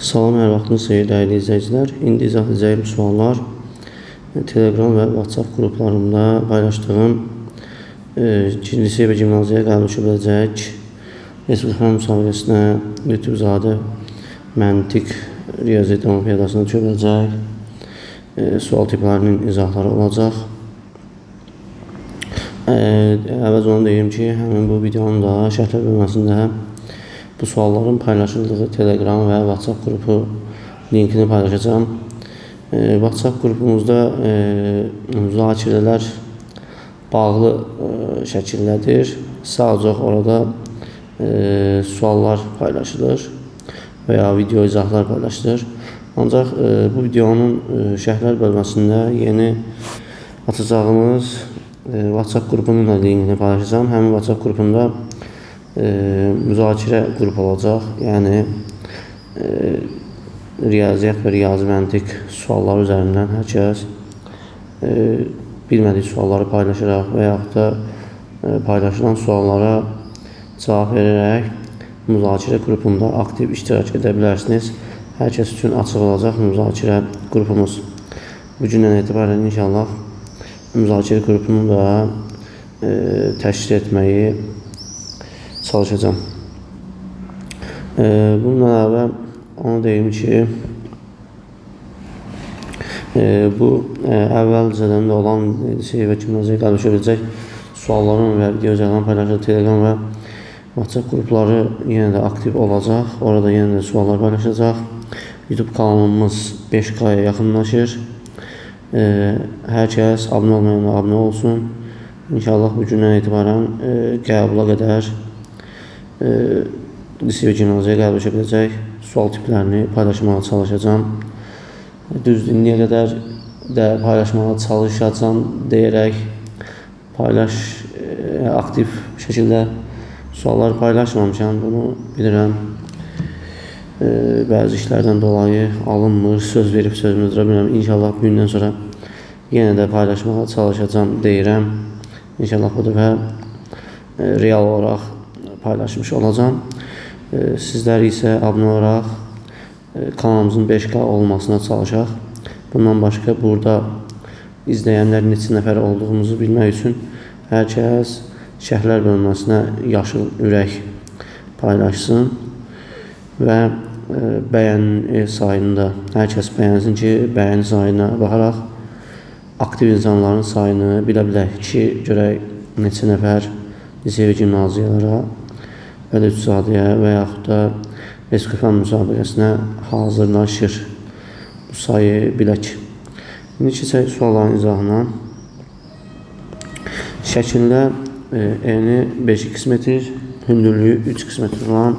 Salam, hər vaxtınız xeyir dəyərli izləyicilər. İndi izah edəcəyim suallar Telegram və WhatsApp qruplarımda paylaşdığım lisey və gimnaziyaya qəbul edə biləcək Respublika fənn müsabiqəsinə Lütfüzadə məntiq riyaziyyat olimpiyadasına düşə biləcək sual tiplərinin izahları olacaq. Əvvəl onu deyim ki, həmin bu videonun da şərhlər bölməsində bu sualların paylaşıldığı Telegram və WhatsApp qrupu linkini paylaşacağam. WhatsApp qrupumuzda müzakirələr bağlı şəkildədir. Sadəcə orada suallar paylaşılır və ya video izahlar paylaşılır. Ancaq bu videonun şərhlər bölməsində yeni açacağımız WhatsApp qrupunun da linkini paylaşacağam. Həmin WhatsApp qrupunda müzakirə qrupu olacaq. Yəni riyaziyyat və riyazi məntiq sualları üzərindən hər kəs bilmədiyi sualları paylaşaraq və yaxud da paylaşılan suallara cavab verərək müzakirə qrupunda aktiv iştirak edə bilərsiniz. Hər kəs üçün açıq olacaq müzakirə qrupumuz. Bu gündən etibarən inşallah müzakirə qrupunu da təşkil etməyi çalışacağam. Bununla əlavə onu deyim ki, bu əvvəlcədən də olan lisey və gimnaziyaya qəbul edə biləcək sualların və video izahlarının paylaşıldığı Telegram və WhatsApp qrupları yenə də aktiv olacaq. Orada yenə də suallar paylaşılacaq. YouTube kanalımız 5K-ya yaxınlaşır. Hər kəs abunə olmayanlar abunə olsun. İnşallah bu gündən etibarən qəbula qədər lisey və gimnaziyaya qəbul edə biləcək sual tiplərini paylaşmağa çalışacağam. Düzdür, indiyə qədər də paylaşmağa çalışacağam deyərək aktiv şəkildə sualları paylaşmamışam, bunu bilirəm. Bəzi işlərdən dolayı alınmır, söz verib sözümü dura bilmirəm. İnşallah bu gündən sonra yenə də paylaşmağa çalışacağam deyirəm. İnşallah bu dəfə real olaraq paylaşmış olacağam. Sizlər isə abunə olaraq kanalımızın 5K olmasına çalışaq. Bundan başqa burada izləyənlər neçə nəfər olduğumuzu bilmək üçün hər kəs şərhlər bölməsinə yaşıl ürək paylaşsın və bəyəni sayını da hər kəs bəyənsin ki, bəyəni sayına baxaraq aktiv insanların sayını bilə bilək ki, görək neçə nəfər lisey və gimnaziyalara və Lütfüzadəyə və yaxud da Respublika fənn müsabiqəsinə hazırlaşır. Bu sayı bilək. İndi keçək sualların izahına. Şəkildə eni 5x metr, hündürlüyü 3x metr olan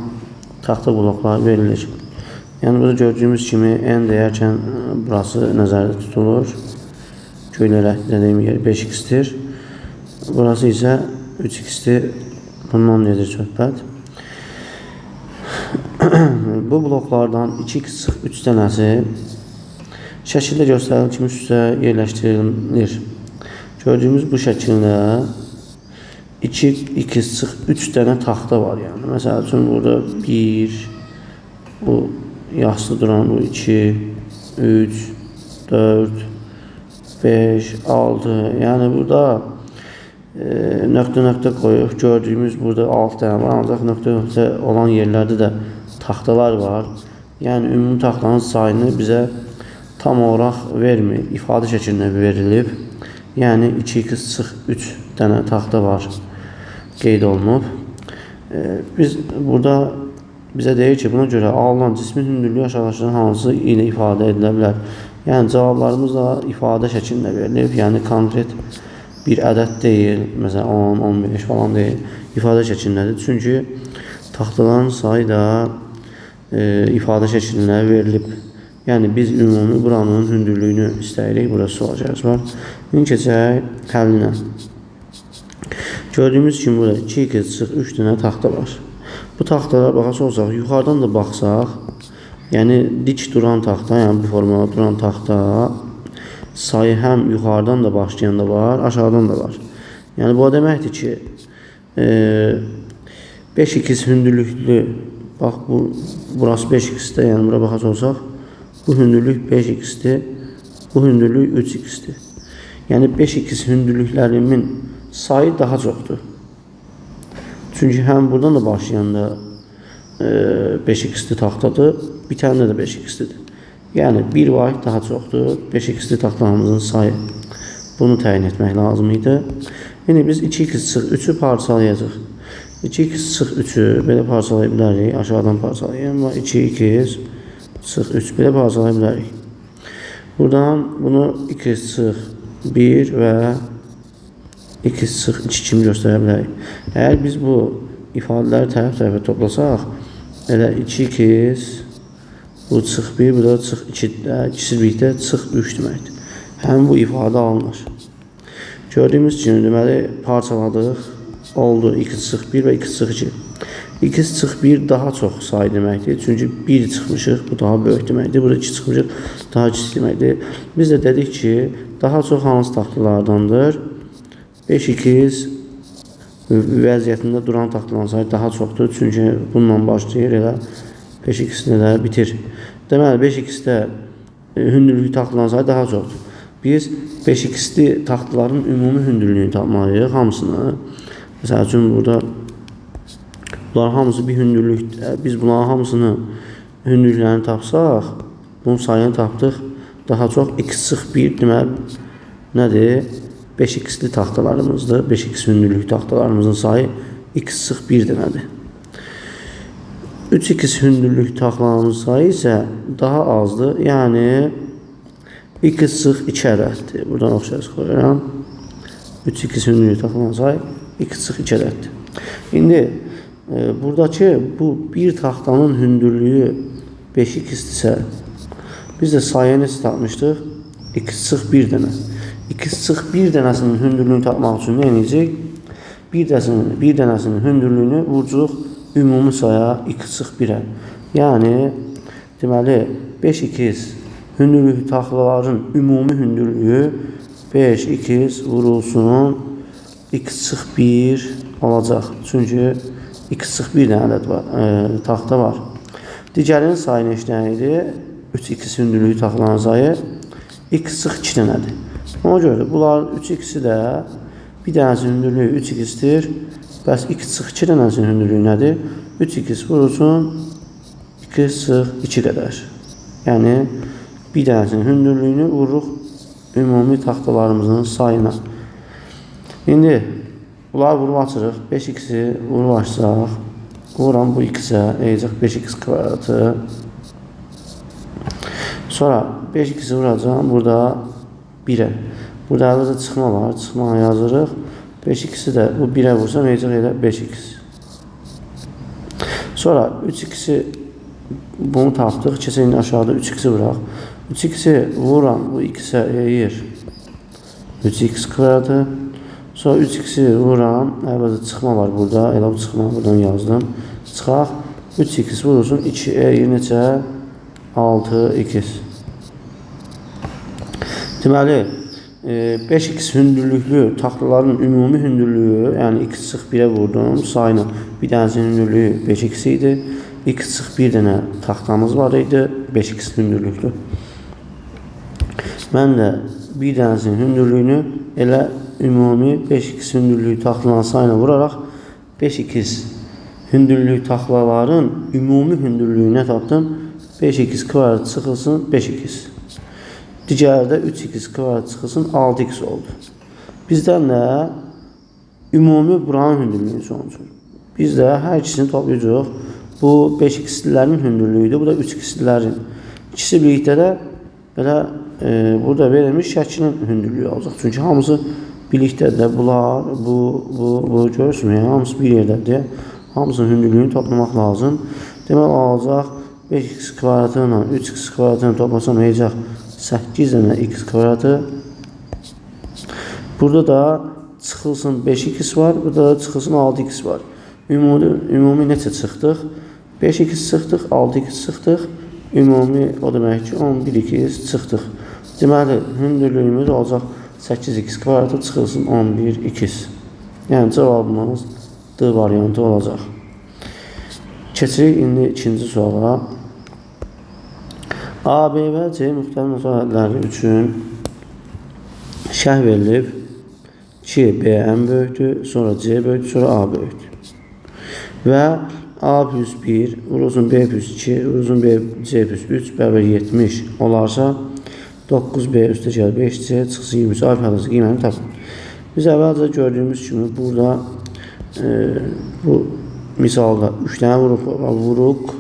taxta bloklar verilir. Yəni burada gördüyümüz kimi en deyərkən burası nəzərdə tutulur. Göylərə dediyim yer 5x-dir. Burası isə 3x-dir. Bundan gedir söhbət. Bu bloklardan 2x 3 dənəsi şəkildə göstərilən kimi üst-üstə yerləşdirilir. Gördüyümüz bu şəkildə 2x 3 dənə taxta var. Yəni. Məsəl üçün burada 1, bu yaslı duran bu 2, 3, 4, 5, 6. Yəni burada nöqtə-nöqtə qoyub gördüyümüz burada 6 dənə var. Ancaq nöqtə-nöqtə olan yerlərdə də taxtalar var. Yəni ümumi taxtanın sayını bizə tam olaraq vermir. İfadə şəklində verilib. Yəni 2x 3 dənə taxta var qeyd olunub. Biz burada bizə deyir ki, buna görə alınan cismin hündürlüyü aşağıdakıların hansı ilə ifadə edilə bilər? Yəni cavablarımız da ifadə şəklində verilib. Yəni konkret bir ədəd deyil, məsələn 10, 15 falan deyil, ifadə şəklindədir. Çünki taxtaların sayı da ifadə şəklində verilib. Yəni biz ümumi buranın hündürlüyünü istəyirik. Burada sual cəriz var. İndi keçək həllinə. Gördüyümüz kimi burada 2x 3 dənə taxta var. Bu taxtalara baxası olsaq, yuxarıdan da baxsaq, yəni dik duran taxta, yəni bu formada duran taxta sayı həm yuxarıdan da başlayan da var, aşağıdan da var. Yəni bu o deməkdir ki, 5x hündürlüklü Bax, burası 5x-dir, yəni bura baxacaq olsaq, bu hündürlük 5x-dir, bu hündürlük 3x-dir. Yəni 5x hündürlüklərimin sayı daha çoxdur. Çünki həm buradan da başlayanda 5x-li taxtadır, bitəndə də 5x-lidir. Yəni 1 vahid daha çoxdur 5x-li taxtalarımızın sayı. Bunu təyin etmək lazım idi. İndi biz 2x çıx 3-ü parçalayacaq. 2x çıx 3-ü belə parçalaya bilərik. Aşağıdan parçalayayım. 2x çıx 3 belə parçalaya bilərik. Buradan bunu x çıx 1 və x çıx 2 kimi göstərə bilərik. Əgər biz bu ifadələri tərəf-tərəfə toplasaq, elə 2x bu çıx 1, bu da çıx 2, ikisi birlikdə çıx 3 deməkdir. Həmin bu ifadə alınır. Gördüyümüz kimi, deməli, parçaladıq. Oldu x çıx 1 və x çıx 2. X çıx 1 daha çox say deməkdir. Çünki 1 çıxmışıq, bu daha böyük deməkdir. Burada 2 çıxmışıq, daha kiçik deməkdir. Biz də dedik ki, daha çox hansı taxtalardandır? 5x vəziyyətində duran taxtaların sayı daha çoxdur. Çünki bununla başlayır, elə 5x-ni də bitir. Deməli, 5x-də hündürlüklü taxtaların sayı daha çoxdur. Biz 5x-li taxtaların ümumi hündürlüyünü tapmalıyıq, hamısını. Məsəl üçün, burada bunlar hamısı bir hündürlükdə. Biz bunların hamısını hündürlüklərini tapsaq, bunun sayını tapdıq. Daha çox x çıx 1 deməli nədir? 5x-li taxtalarımızdır. 5x hündürlük taxtalarımızın sayı x çıx 1 dənədir. 3x hündürlük taxtalarımızın sayı isə daha azdır. Yəni x çıx 2 ədəddir. Buradan oxşarız qoyuram. 3x hündürlük taxtalarının sayı x çıx 2 ədəddir. İndi buradakı bu bir taxtanın hündürlüyü 5x-dirsə, biz də sayı necə tapmışdıq? X çıx 1 dənə. X çıx 1 dənəsinin hündürlüyünü tapmaq üçün nə edəcək? Bir dənəsinin hündürlüyünü vurcuq ümumi saya x çıx 1-ə. Yəni, deməli, 5x hündürlük taxtaların ümumi hündürlüyü 5x vurulsun x çıx 1 olacaq. Çünki x çıx 1 dənə ədəd var, taxta var. Digərinin sayı neçə dənə idi? 3x hündürlüyü taxtaların sayı x çıx 2 dənədir. Ona görə də bunların 3x-i də bir dənəsinin hündürlüyü 3x-dir. Bəs x çıx 2 dənəsinin hündürlüyü nədir? 3x vurulsun x çıx 2 qədər. Yəni bir dənəsinin hündürlüyünü vururuq ümumi taxtalarımızın sayına. İndi bunları vurub açırıq. 5x-i vurub açsaq, vuram bu x-ə, eləyəcək 5x kvadratı. Sonra 5x-i vuracağam burada 1-ə. Burada əvvəlcə çıxma var. Çıxmanı yazırıq. 5x-i də bu 1-ə vursam eləyəcək elə 5x. Sonra 3x-i bunu tapdıq. Keçək indi aşağıda 3x-i vuraq. 3x-i vuram bu x-ə eləyir 3x kvadratı. Sonra 3x-i vuram. Əvvəlcə çıxma var burada. Elə bu çıxmanı buradan yazdım. Çıxaq. 3x vurulsun 2 eləyir neçə? 6x. Deməli, 5x hündürlüklü taxtaların ümumi hündürlüyü, yəni x çıx 1-ə vurdum, sayını bir dənəsinin hündürlüyü 5x idi. X çıx 1 dənə taxtamız var idi, 5x hündürlüklü. Mən də bir dənəsinin hündürlüyünü elə ümumi 5x hündürlüyü taxtaların sayına vuraraq 5x hündürlüyü taxtaların ümumi hündürlüyünə tapdım. 5x kvadrat çıxılsın 5x. Digəri də 3x kvadrat çıxılsın 6x oldu. Bizdən də ümumi buranın hündürlüyünü soruşur. Biz də hər ikisini toplayacağıq. Bu 5x-lilərin hündürlüyüdür, bu da 3x-lilərin. İkisi birlikdə də belə burada verilmiş şəklin hündürlüyü olacaq. Çünki hamısı birlikdədir. Bunlar, bu görürsünüz, yəni hamısı bir yerdədir. Hamısının hündürlüyünü toplamaq lazım. Demək olacaq 5x kvadratı ilə 3x kvadratını toplasam olacaq 8 dənə x kvadratı. Burada da çıxılsın 5x var, burada da çıxılsın 6x var. Ümumi neçə çıxdıq? 5x çıxdıq, 6x çıxdıq. Ümumi o demək ki 11x çıxdıq. Deməli, hündürlüyümüz olacaq 8x kvadratı çıxılsın 11x. Yəni cavabımız D variantı olacaq. Keçirik indi ikinci suala. A, B və C müxtəlif natural ədədləri üçün şərh verilib ki, B ən böyükdür, sonra C böyükdür, sonra A böyükdür. Və A plus 1 vurulsun B plus 2 vurulsun B, C plus 3 bərabər 70 olarsa 9B üstə gəl 5C çıxsın 23 A ifadəsi qiymətini tapın. Biz əvvəlcə gördüyümüz kimi burada bu misalda 3 dənə vuruq var. Vuruq,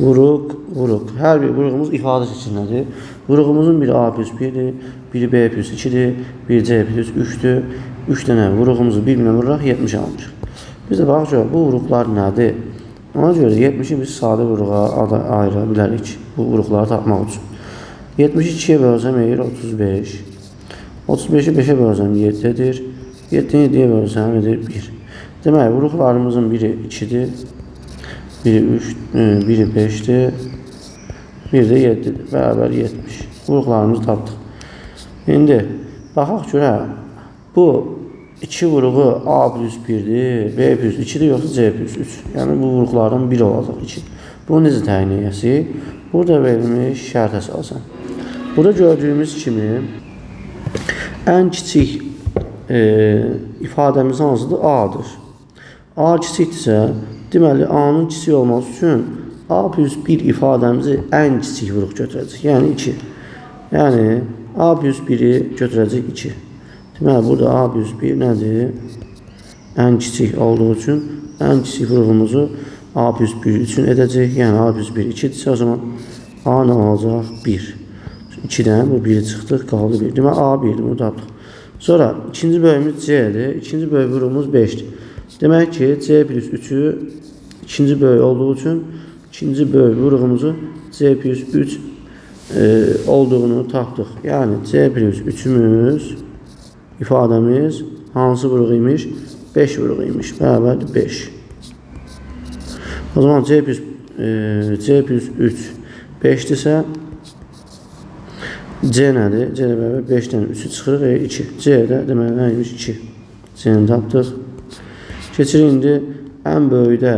vuruq, vuruq. Hər bir vuruğumuz ifadə şəklindədir. Vuruğumuzun biri A plus 1-dir, biri B plus 2-dir, biri C plus 3-dür. 3 dənə vuruğumuzu bir-birinə vuraraq 70 almışıq. Biz də baxaq ki, bu vuruqlar nədir? Ona görə 70-i biz sadə vuruğa ayıra bilərik bu vuruqları tapmaq üçün. 72-yə bölsəm edir 35. 35-i 5-ə bölsəm 7 edir. 7-ni 7-yə bölsəm edir 1. Demək, vuruqlarımızın biri 2-dir, biri 3, biri 5-dir, biri də 7-dir. Bərabər 70. Vuruqlarımızı tapdıq. İndi baxaq görək, bu 2 vuruğu A plus 1-dir, B plus 2-dir, yoxsa C plus 3. Yəni, bu vuruqlardan biri olacaq 2. Bunu necə təyin edəsik? Burada verilmiş şərt əsasən. Burada gördüyümüz kimi ən kiçik ifadəmiz hansıdır? A-dır. A kiçikdirsə, deməli, A-nın kiçik olması üçün A plus 1 ifadəmizi ən kiçik vuruq götürəcək. Yəni 2. Yəni, A plus 1-i götürəcək 2. Deməli, burada A plus 1 nədir? Ən kiçik olduğu üçün ən kiçik vuruğumuzu A plus 1 üçün edəcək. Yəni, A plus 1 2-dirsə, o zaman A nə olacaq? 1. 2-dən bu 1-i çıxdıq, qaldı 1. Deməli, A 1-dir, bunu tapdıq. Sonra ikinci böyüyümüz C-dir. İkinci böyük vuruğumuz 5-dir. Demək ki, C plus 3-ü ikinci böyük olduğu üçün ikinci böyük vuruğumuzu C plus 3 olduğunu tapdıq. Yəni, C plus 3-ümüz ifadəmiz hansı vuruğu imiş? 5 vuruğu imiş. Bərabərdir 5. O zaman C plus 3 5-dirsə C nədir? C ilə bərabər 5-dən 3-ü çıxırıq, 2. C də deməli nə imiş? 2. C-ni tapdıq. Keçirik indi ən böyükdə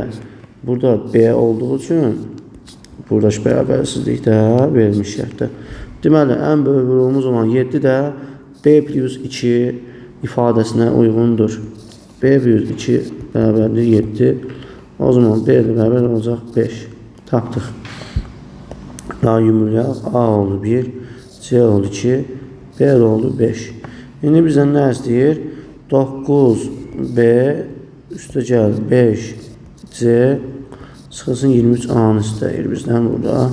burada B olduğu üçün buradakı bərabərsizlikdə verilmiş şərtdə. Deməli, ən böyük vuruğumuz olan 7 də B plus 2 ifadəsinə uyğundur. B plus 2 bərabərdir 7. O zaman B ilə bərabər olacaq 5. Tapdıq. Daha yumrulayaq. A oldu 1. C oldu 2, B oldu 5. İndi bizdən nə istəyir? 9B üstə gəl 5C çıxılsın 23A-nı istəyir bizdən burada.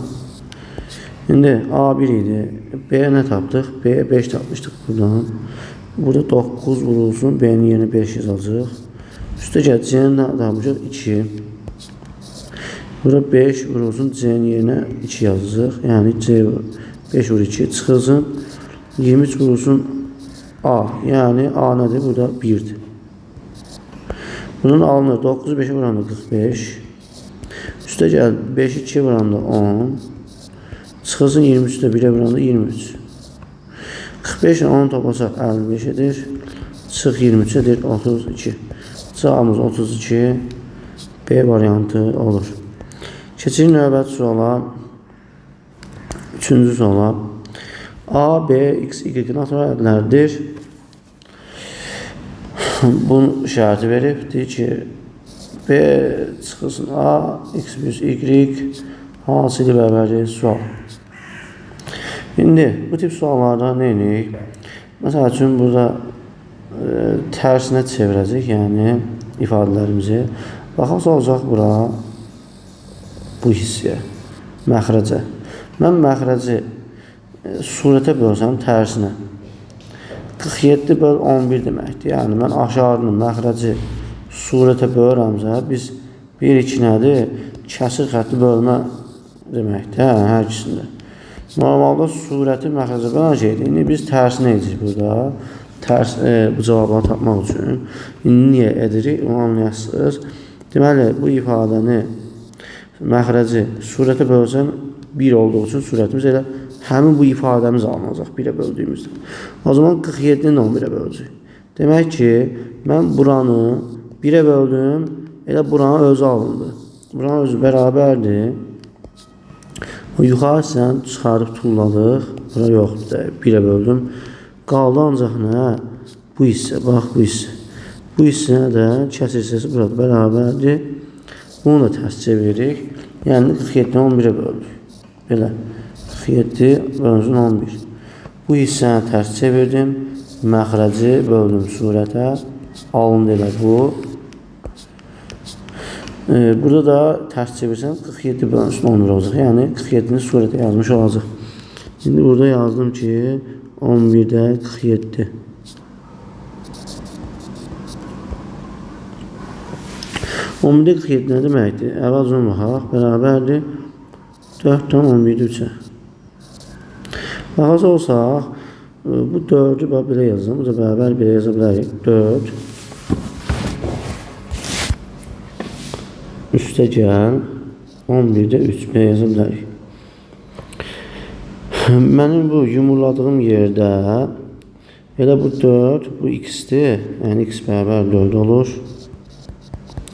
İndi A1 idi. B nə tapdıq? B 5 tapmışdıq buradan. Burada 9 vurulsun. B-nin yerinə 5 yazacaq. Üstə gəl C-ni nə tapmışıq? 2. Burada 5 vurulsun. C-nin yerinə 2 yazacaq. Yəni C 5 vur 2 çıxılsın. 23 vurulsun A. Yəni A nədir? Burada 1-dir. Bunun alınır. 9-u 5-ə vuranda 45. Üstə gəl 5-i 2-yə vuranda 10. Çıxılsın 23-ü də 1-ə vuranda 23. 45 ilə 10 toplasaq 55 edir. Çıx 23 edir 32. Cavabımız 32. B variantı olur. Keçirik növbəti suala. Üçüncü suala. A, B, X, Y natural ədədlərdir. Bunun şərti verib. Deyir ki, B çıxılsın A, X plus Y hasili bərabərdir sual. İndi bu tip suallarda nə edirik? Məsəl üçün, burada tərsinə çevirəcək, yəni ifadələrimizi. Baxaq olacaq bura bu hissəyə, məxrəcə. Mən məxrəci surətə bölsəm tərsinə. 47 böl 11 deməkdir. Yəni, mən aşağının məxrəci surətə bölürəmsə, biz 1, 2 nədir? Kəsir xətti bölmə deməkdir, hər ikisində. Normalda surəti məxrəcə bölən şeydir. İndi biz tərsinə edirik burada. Tərs, bu cavabları tapmaq üçün. İndi niyə edirik? Onu anlayasınız. Deməli, bu ifadəni məxrəci surətə bölsəm 1 olduğu üçün surətimiz elə həmin bu ifadəmiz alınacaq 1-ə böldüyümüzdə. O zaman 47-ni də 11-ə böləcək. Demək ki, mən buranı 1-ə böldüm, elə buranın özü alındı. buranın özü bərabərdir. O yuxarı hissəni çıxarıb tulladıq. Bura yoxdur, 1-ə böldüm. Qaldı ancaq nə? Bu hissə, bax bu hissə. Bu hissənə də kəsir hissəsi burada bərabərdir. Bunu da tərs çeviririk. Yəni 47-ni 11-ə böldük. Belə. 47 bölünsün 11. Bu hissəni tərs çevirdim. Məxrəci böldüm surətə. Alındı elə bu. Burada da tərs çevirsəm 47 bölünsün 11 olacaq. Yəni 47-ni surətə yazmış olacaq. İndi burada yazdım ki 11-də 47. 11-də 47 nə deməkdir? Əvvəlcə baxaq. Bərabərdir 4,11-də 3-ə. Baxacaq olsaq, bu 4-ü belə yazım. Bu da bərabər belə yaza bilərik. 4 üstə gəl 11-də 3 belə yaza bilərik. Mənim bu yumurladığım yerdə elə bu 4, bu x-dir. Yəni x bərabər 4 olur.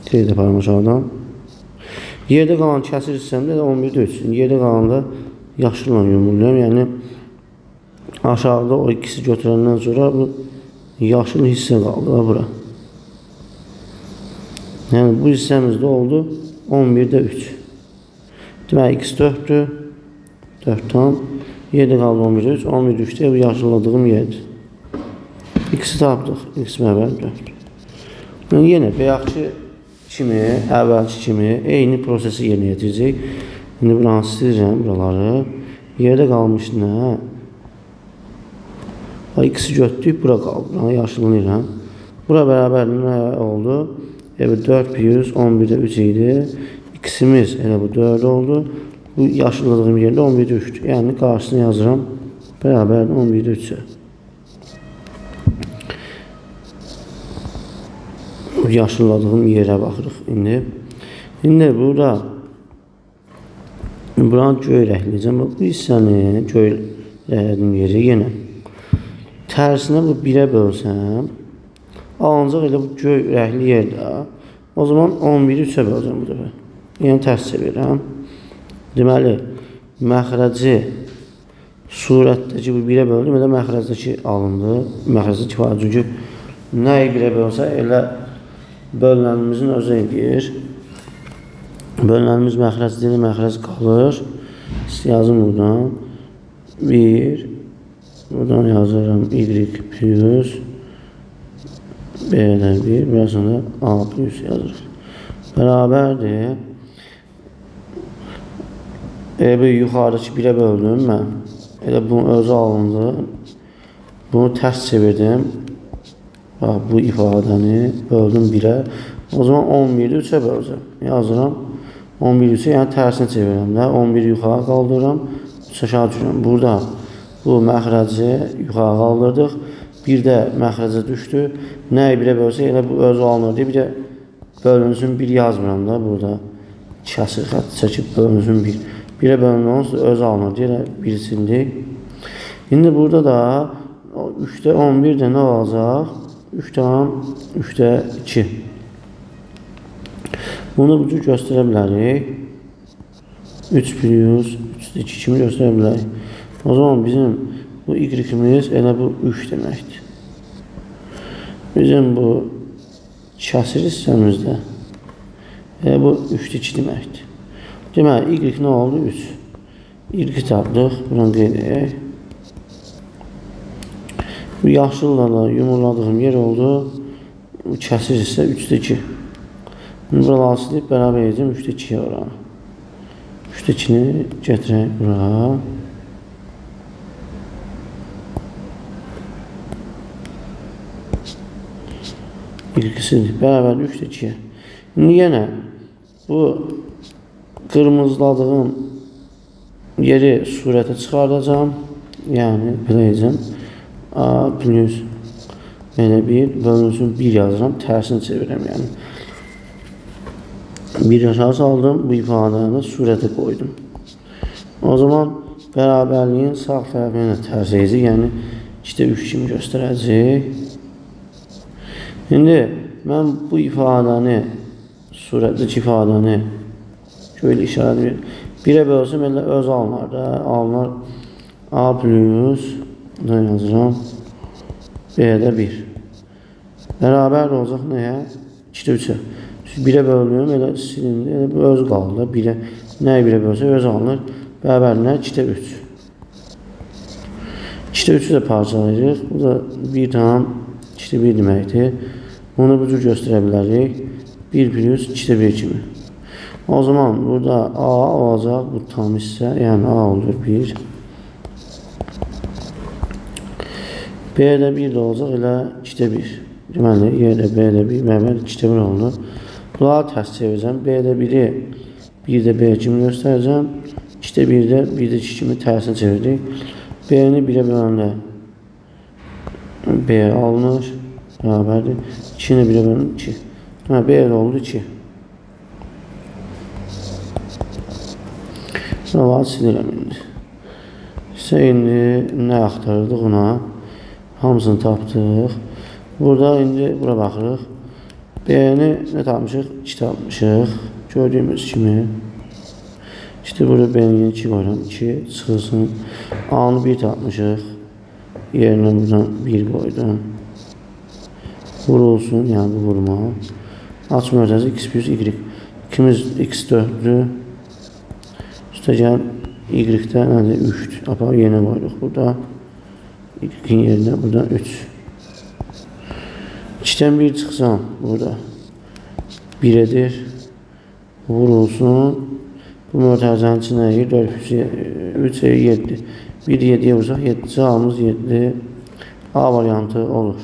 Qeyd aparım aşağıdan. Yerdə qalan kəsir hissəmdə də 11-də 3. Yerdə qalanda yaşılla yumurlayıram. Yəni aşağıda o ikisi götürəndən sonra bu yaşıl hissə qaldı da bura. Yəni bu hissəmiz də oldu 11-də 3. Deməli x 4-dür. 4 tam. Yerdə qaldı 11-də 3. 11-də 3-də bu yaşılladığım yerdir. X-i tapdıq. X bərabər 4. Yəni yenə bayaqki kimi, əvvəlki kimi eyni prosesi yerinə yetirəcək. İndi buranı silirəm, buraları. Yerdə qalmış nə? X-i götürdük, bura qaldı. Buranı yaşıllayıram. Bura bərabər nə oldu? 4 plus 11-də 3 idi. X-imiz elə bu 4 oldu. Bu yaşılladığım yerdə 11-də 3-dür. Yəni qarşısını yazıram. Bərabər 11-də 3-ə. Yaşılladığım yerə baxırıq indi. İndi burada buranı göy rəngləyəcəm. Bu hissəni göy rənglədiyim yeri yenə tərsinə bu 1-ə bölsəm, alınacaq elə bu göy rəngli yerdə. O zaman 11-i 3-ə böləcəm bu dəfə. Yəni tərs çevirirəm. Deməli, məxrəci surətdəki bu 1-ə böldüm, elə məxrəcdəki alındı. Məxrəcdəki var. Çünki nəyi 1-ə bölsə elə bölünənimizin özü edir. Bölünənimiz məxrəc deyil, məxrəc qalır. Yazım buradan. 1, buradan yazıram Y plus B-də 1, biraz sonra A plus yazırıq. Bərabərdir. Bu yuxarıdakı 1-ə böldüm mən. Elə bunun özü alındı. Bunu tərs çevirdim. Bax, bu ifadəni böldüm 1-ə. O zaman 11-i 3-ə böləcəm. Yazıram 11-i 3-ə, yəni tərsini çevirəm də. 11-i yuxarı qaldıram, 3 aşağı düşürəm. Burada bu məxrəci yuxarı qaldırdıq. Bir də məxrəcə düşdü. Nəyi 1-ə bölsək, elə bu özü alınır deyə bir də bölünsün 1 yazmıram da burada. Kəsir xətt çəkib bölünsün 1. 1-ə bölünsün özü alınır deyə elə 1 sildik. İndi burada da 3-də 11 də nə olacaq? 3,3-də 2. Bunu bu cür göstərə bilərik. 3 plus 3-də 2 kimi göstərə bilərik. O zaman bizim bu y-imiz elə bu 3 deməkdir. Bizim bu kəsir hissəmizdə elə bu 3-də 2 deməkdir. Deməli, y nə oldu? 3. Y tapdıq. Buranı qeyd edək. Bu yaşılla da yumurladığım yer oldu. Bu kəsir hissə 3-də 2. Bunu buraları silib bərabər edəcəm 3-də 2-yə oranı. 3-də 2-ni gətirək bura. İlkisi bərabər 3-də 2-yə. İndi yenə bu qırmızıladığım yeri surətə çıxardacağam. Yəni belə edəcəm. A plus belə 1 bölünsün 1 yazıram. Tərsini çevirəm yəni. 1 aşağı saldım. Bu ifadəni də surətə qoydum. O zaman bərabərliyin sağ tərəfini də tərs edəcək. Yəni 2-də 3 kimi göstərəcək. İndi mən bu ifadəni, surətdəki ifadəni Göylə işarə edir. 1-ə bölsəm elə öz alınar da. Alınar A plus, bunu yazıram, B-də 1. Bərabər olacaq nəyə? 2-də 3-ə. 1-ə bölünüm, elə silindi, elə bu öz qaldı. 1-ə, nəyi 1-ə bölsək, öz alınır. Bərabər nə? 2-də 3. 2-də 3-ü də parçalayırıq. Bu da 1,2-də 1 deməkdir. Bunu bu cür göstərə bilərik. 1 plus 2-də 1 kimi. O zaman burada A olacaq, bu tam hissə, yəni A olur 1. B-də 1 də olacaq, elə 2-də 1. Deməli, Y-də B-də 1, bərabər 2-də 1 oldu. Bunları tərs çevirəcəm. B-də 1-i 1-də B kimi göstərəcəm. 2-də 1-də 1-də 2 kimi tərsini çevirdik. B-ni 1-ə böləndə B alınır, bərabərdir. 2-ni 1-ə böləndə 2. Deməli, B elə oldu 2. Buraları silirəm indi. İşte indi nə axtarırdıq ona? Hamısını tapdıq. Burada indi bura baxırıq. B-ni nə tapmışıq? 2 tapmışıq. Gördüyümüz kimi. İşte burada B-ni 2 qoyuram. 2 çıxılsın. A-nı 1 tapmışıq. Yerinə buradan 1 qoydum. Vurulsun, yəni bu vurma. Açma örtəsi x plus y. 2-miz x 4-dür. Üstə gəl y-də nədir? 3-dür. Apar yerinə qoyduq burada. Y-in yerinə buradan 3. 2-dən 1 çıxsam burada 1 edir. Vurulsun. Bu mötərizənin içinə 4 3 7. 1 7-yə vursaq 7. Cavabımız 7. A variantı olur.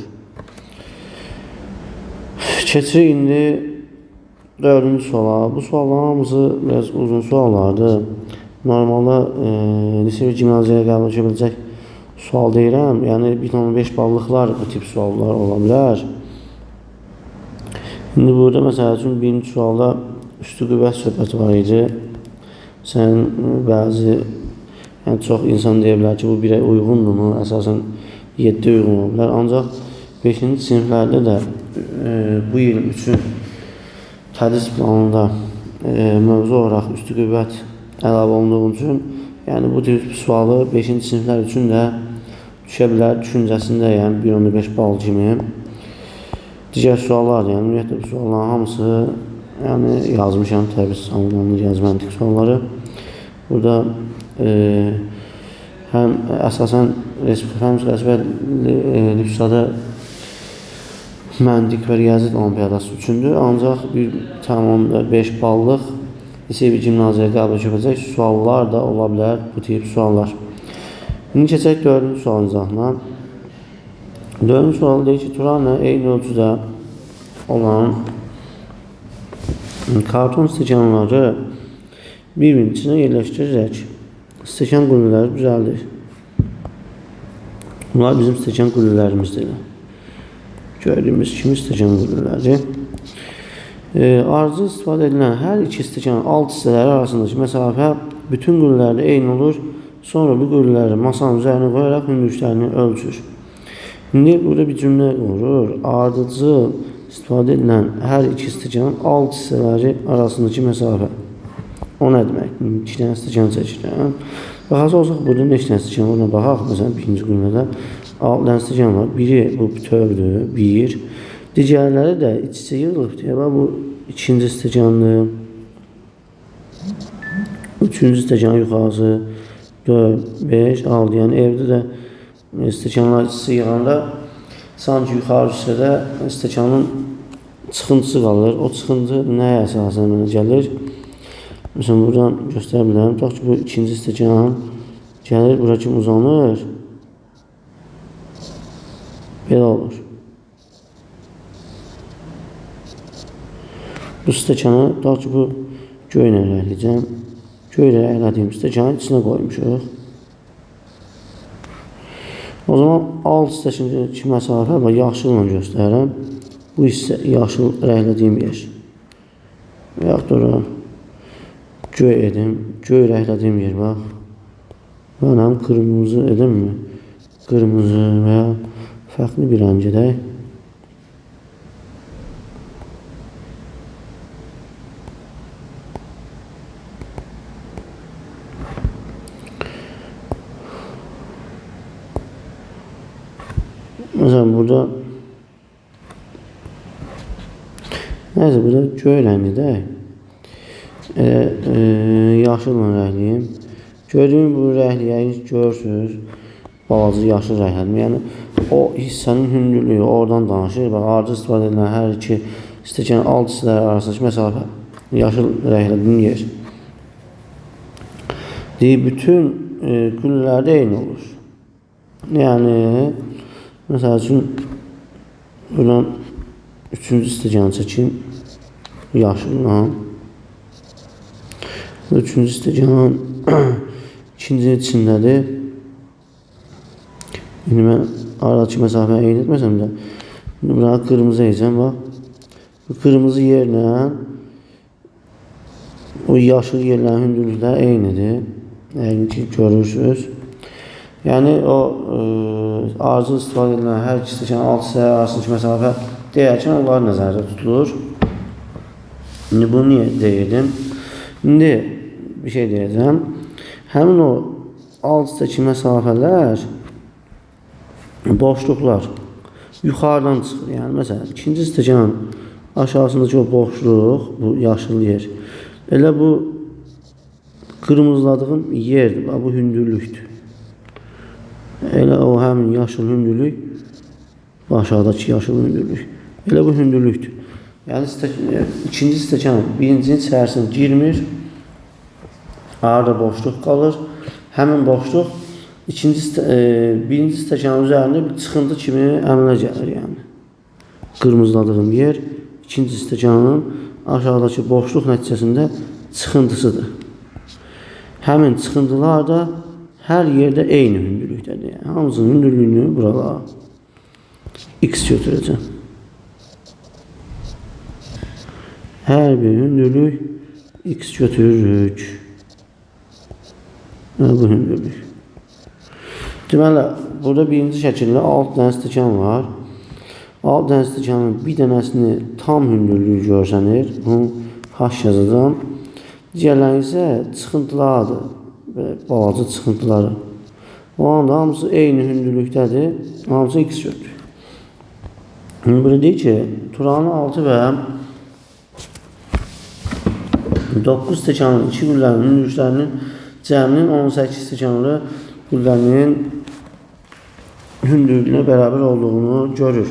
Keçirik indi 4-cü suala. Bu sualların hamısı biraz uzun suallardır. Normalda lisey və gimnaziyaya qəbul edə biləcək sual deyirəm. Yəni 1,5 ballıqlar bu tip suallar ola bilər. İndi burada məsəl üçün birinci sualda üstü qüvvət söhbəti var idi. Sən bəzi, yəni çox insan deyə bilər ki, bu 1-ə uyğundurmu? Əsasən 7-ə uyğun ola bilər. Ancaq 5-ci siniflərdə də bu il üçün tədris planında mövzu olaraq üstü qüvvət əlavə olunduğu üçün, yəni bu tip sualı 5-ci siniflər üçün də düşə bilər düşüncəsində, yəni 1,5 bal kimi. Digər suallar, yəni ümumiyyətlə bu sualların hamısı, yəni yazmışam, təbii suallarını, riyazi məntiq sualları. Burada həm əsasən Respublika Rəsbər Lübsada məntiq və riyaziyyat olimpiyadası üçündür. Ancaq 1,5 ballıq lisey və gimnaziyaya qəbul ediləcək suallar da ola bilər, bu tip suallar. İndi keçək 4-cü sualın izahına. 4-cü sual deyir ki, Turanla eyni ölçüdə olan karton stəkanları bir-birinin içinə yerləşdirərək stəkan qüllələri düzəldir. Bunlar bizim stəkan qüllələrimizdir. Gördüyümüz kimi stəkan qüllələri. Ardıcıl istifadə edilən hər iki stəkanın alt hissələri arasındakı məsafə bütün qüllələrdə eyni olur. Sonra bu qüllələri masanın üzərinə qoyaraq hündürlüklərini ölçür. İndi burada bir cümlə qurur. Ardıcıl istifadə edilən hər iki stəkanın alt hissələri arasındakı məsafə. O nə deməkdir? İki dənə stəkan çəkirəm. Baxası olsaq, burada neçə dənə stəkan var? Ona baxaq. Məsələn, birinci qüllədə 6 dənə stəkan var. Biri bu bütövdür, 1. Digərləri də iç-içə yığılıb deyə. Bax, bu ikinci stəkandır. Üçüncü stəkanın yuxarısı 4, 5, 6. Yəni, evdə də stəkanlar iç-içə yığanda sanki yuxarı hissədə stəkanın çıxıntısı qalır. O çıxıntı nəyə əsasən mənə gəlir? Məsələn, buradan göstərə bilərəm. Tutaq ki, bu ikinci stəkan gəlir, bura kimi uzanır. Belə olur. Bu stəkanı, tutaq ki, bu göylə rəngləyəcəm. Göylə rənglədiyim stəkanın içinə qoymuşuq. O zaman alt hissəsindəki məsafə, bax, yaşılla göstərirəm. Bu hissə yaşıl rənglədiyim yer. Və yaxud da ora göy edim, göy rənglədiyim yer, bax. Mənəm qırmızı edimmi? Qırmızı və ya fərqli bir rəng edək. Məsələn, burada nəysə, burada göy rənglidir. Yaşılla rəngliyim. Gördüyüm bu rəngli, yəqin ki, görürsünüz. Balaca yaşıl rəngli. Yəni, o hissənin hündürlüyü oradan danışır. Bax, ardıcıl istifadə edilən hər iki stəkanın alt hissələri arasındakı məsafə yaşıl rənglədiyim yer. Deyir, bütün qüllələrdə eyni olur. Yəni, məsəl üçün, buradan üçüncü stəkanı çəkim yaşılla. Üçüncü stəkanın ikincinin içindədir. İndi mən aradakı məsafəni eyni etməsəm də, indi buranı qırmızı edəcəm, bax. Bu qırmızı yerlə o yaşıl yerlərin hündürlükləri eynidir. Yəqin ki, görürsünüz. Yəni, o ardıcıl istifadə edilən hər iki stəkanın alt hissələri arasındakı məsafə deyərkən onlar nəzərdə tutulur. İndi bunu niyə deyirdim? İndi bir şey deyəcəm. Həmin o alt hissədəki məsafələr, boşluqlar yuxarıdan çıxır. Yəni, məsələn, ikinci stəkanın aşağısındakı o boşluq, bu yaşıl yer, elə bu qırmızıladığım yerdir, bu hündürlükdür. Elə o həmin yaşıl hündürlük, bu aşağıdakı yaşıl hündürlük, elə bu hündürlükdür. Yəni, ikinci stəkanın birincinin içərisinə girmir, arada boşluq qalır. Həmin boşluq birinci stəkanın üzərində bir çıxıntı kimi əmələ gəlir. Yəni, qırmızıladığım yer ikinci stəkanın aşağıdakı boşluq nəticəsində çıxıntısıdır. Həmin çıxıntılar da hər yerdə eyni hündürlükdədir. Yəni, hamısının hündürlüyünü buralara x götürəcəm. Hər bir hündürlük x götürürük. Bu hündürlük. Deməli, burada birinci şəkildə 6 dənə stəkan var. 6 dənə stəkanın bir dənəsini tam hündürlüyü görsənir. Bunu H yazacağam. Digərləri isə çıxıntılardır. Belə balaca çıxıntıları. O anda hamısı eyni hündürlükdədir. Hamısı x götürür. İndi burada deyir ki, Turanın 6 və 9 stəkanın 2 qüllərinin hündürlüklərinin cəminin 18 stəkanlı qüllərinin hündürlüyünə bərabər olduğunu görür.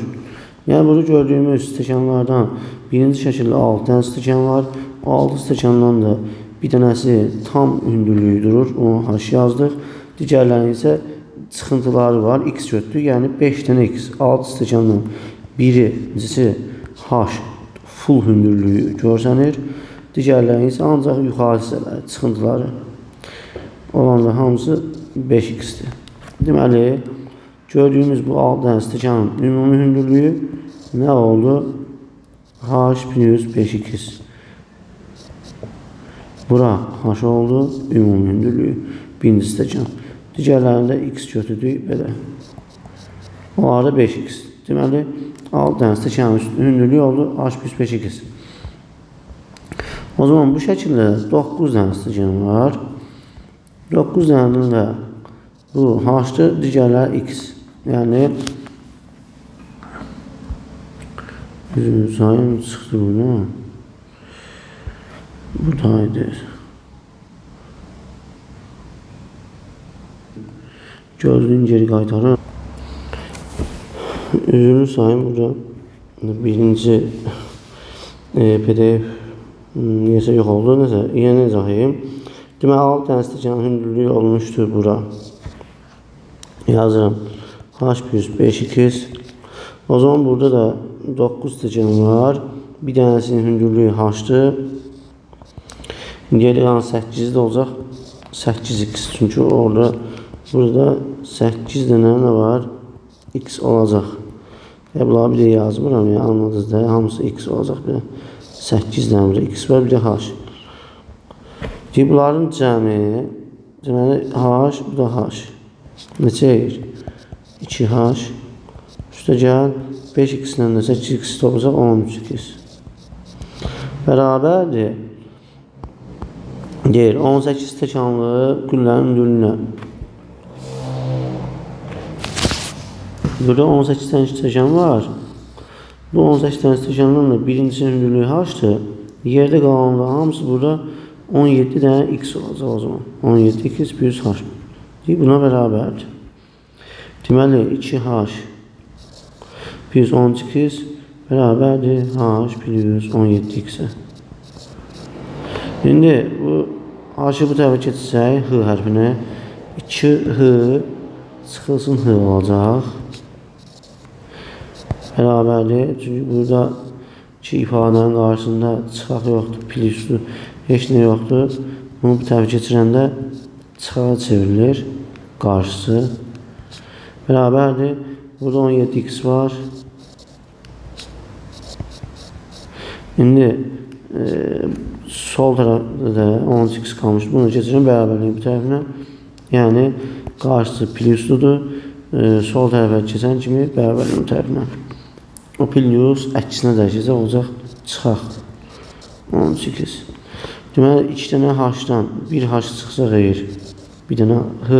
Yəni, burada gördüyümüz stəkanlardan birinci şəkildə 6 dənə stəkan var. O 6 stəkandan da bir dənəsi tam hündürlüyü durur. Onu H yazdıq. Digərlərinin isə çıxıntıları var. X götürdük. Yəni, 5 dənə X. 6 stəkandan birincisi H full hündürlüyü görsənir. Digərlərinin isə ancaq yuxarı hissələri, çıxıntıları olanlar hamısı 5x-dir. Deməli, gördüyümüz bu 6 dənə stəkanın ümumi hündürlüyü nə oldu? H plus 5x. Bura H oldu, ümumi hündürlüyü, birinci stəkan. Digərlərində x götürdük, belə. Onlarda 5x. Deməli, 6 dənə stəkanın hündürlüyü oldu H plus 5x. O zaman bu şəkildə 9 dənə stəkan var. 9 dənənin də bu H-dır, digərləri X. Yəni, sayım çıxdı bunu. Buradaydı. Gözlüyün geri qaytarır. Üzürlü sayım burada birinci PDF niyəsə yox oldu. Nəsə, yenə izah edeyim. Deməli, 6 dənə stəkanın hündürlüyü olmuşdur bura. Yazıram. H plus 5x. O zaman burada da 9 stəkan var. Bir dənəsinin hündürlüyü H-dır. Geri qalan 8 də olacaq. 8x. Çünki orada burada 8 dənə nə var? X olacaq. Ya, bunları bir də yazmıram. Ya, anladınız da. Hamısı X olacaq. Bir 8 dənə burada X var, bir də H. Deyir, bunların cəmi, deməli, H, bu da H. Neçə edir? 2H. Üstə gəl, 5x ilə də 8x olacaq, 13x. Bərabərdir. Deyir, 18 stəkanlı güllənin hündürlüyünə. Burada 18 dənə stəkan var. Bu 18 dənə stəkandan da birincisinin hündürlüyü h-dır. Yerdə qalanlar hamısı burada 17 dənə x olacaq o zaman. 17x plus h. Deyir, buna bərabərdir. Deməli, 2h plus 13x bərabərdir h plus 17x-ə. İndi bu h-ı bu tərəfə keçsək, h hərfini 2h çıxılsın h olacaq. Bərabərdir. Çünki burada iki ifadənin qarşısında çıxaq yoxdur, plusdur, heç nə yoxdur. Bunu bu tərəfə keçirəndə çıxağa çevrilir qarşısı. Bərabərdir. Burada 17x var. İndi sol tərəfdə də 13x qalmış. Bunu keçirəm bərabərliyin bu tərəfinə. Yəni qarşısı plusludur. Sol tərəfə keçən kimi bərabərliyin bu tərəfinə. O plus əksinə dəyişəcək, olacaq çıxaq 18. Deməli, 2 dənə h-dan 1 h çıxsa xeyir. Bir dənə h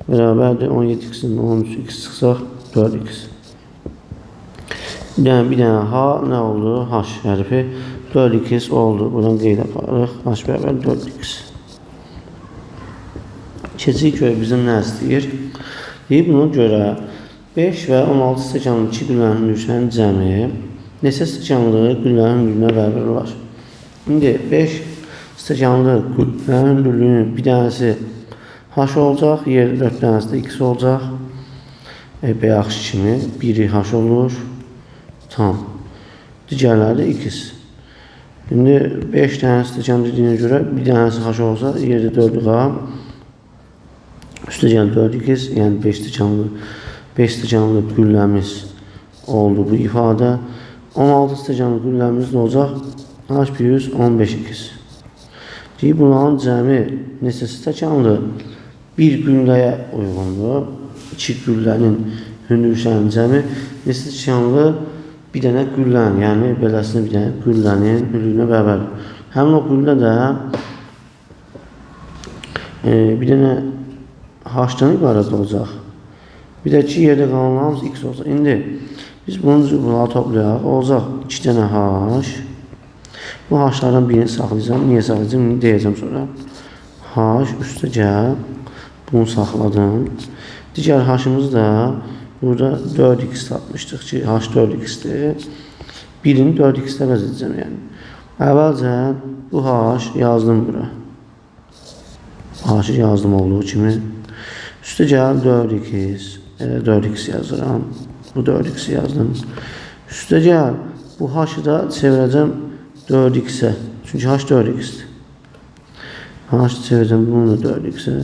bərabərdir 17x-in 13x çıxsaq 4x. Bir dənə h nə oldu? H hərfi 4x oldu. Buradan qeyd aparırıq. H bərabər 4x. Keçirik görə bizim nə istəyir? Deyir, buna görə 5 və 16 stəkanlı 2 güllənin hündürlüyünün cəmi neçə stəkanlı güllənin hündürlüyünə bərabər olar? İndi 5 stəkanlı güllənin hündürlüyünün bir dənəsi h olacaq, yerdə 4 dənəsi də x olacaq. Bayaqki kimi biri h olur, tam. Digərləri də x. İndi 5 dənə stəkan dediyinə görə bir dənəsi h olsa, yerdə 4-ü qal. Üstə gəl 4x, yəni 5 stəkanlı. 5 stəkanlı gülləmiz oldu bu ifadə. 16 stəkanlı gülləmiz nə olacaq? H plus 15x. Deyir, bunların cəmi neçə stəkanlı? Bir gülləyə uyğundur. 2 güllənin hündürlüyünün cəmi neçə stəkanlı? Bir dənə güllənin, yəni beləsinə bir dənə güllənin hündürlüyünə bərabərdir. Həmin o güllə də bir dənə h-dan ibarət olacaq. Bir də ki, yerdə qalanlar hamısı x olacaq. İndi biz bunun üçün bunları toplayaq. Olacaq 2 dənə h. Bu h-lardan birini saxlayacağam. Niyə saxlayacağam? İndi deyəcəm sonra. H üstə gəl. Bunu saxladım. Digər h-ımız da burada 4x tapmışdıq ki, h 4x-dir. Birini 4x-də əvəz edəcəm yəni. Əvvəlcə bu h yazdım bura. H-ı yazdım olduğu kimi. Üstə gəl 4x. 4x yazıram. Bu 4x yazdım. Üstə gəl. Bu h-ı da çevirəcəm 4x-ə. Çünki h 4x-dir. H-ı çevirəcəm bunu da 4x-ə.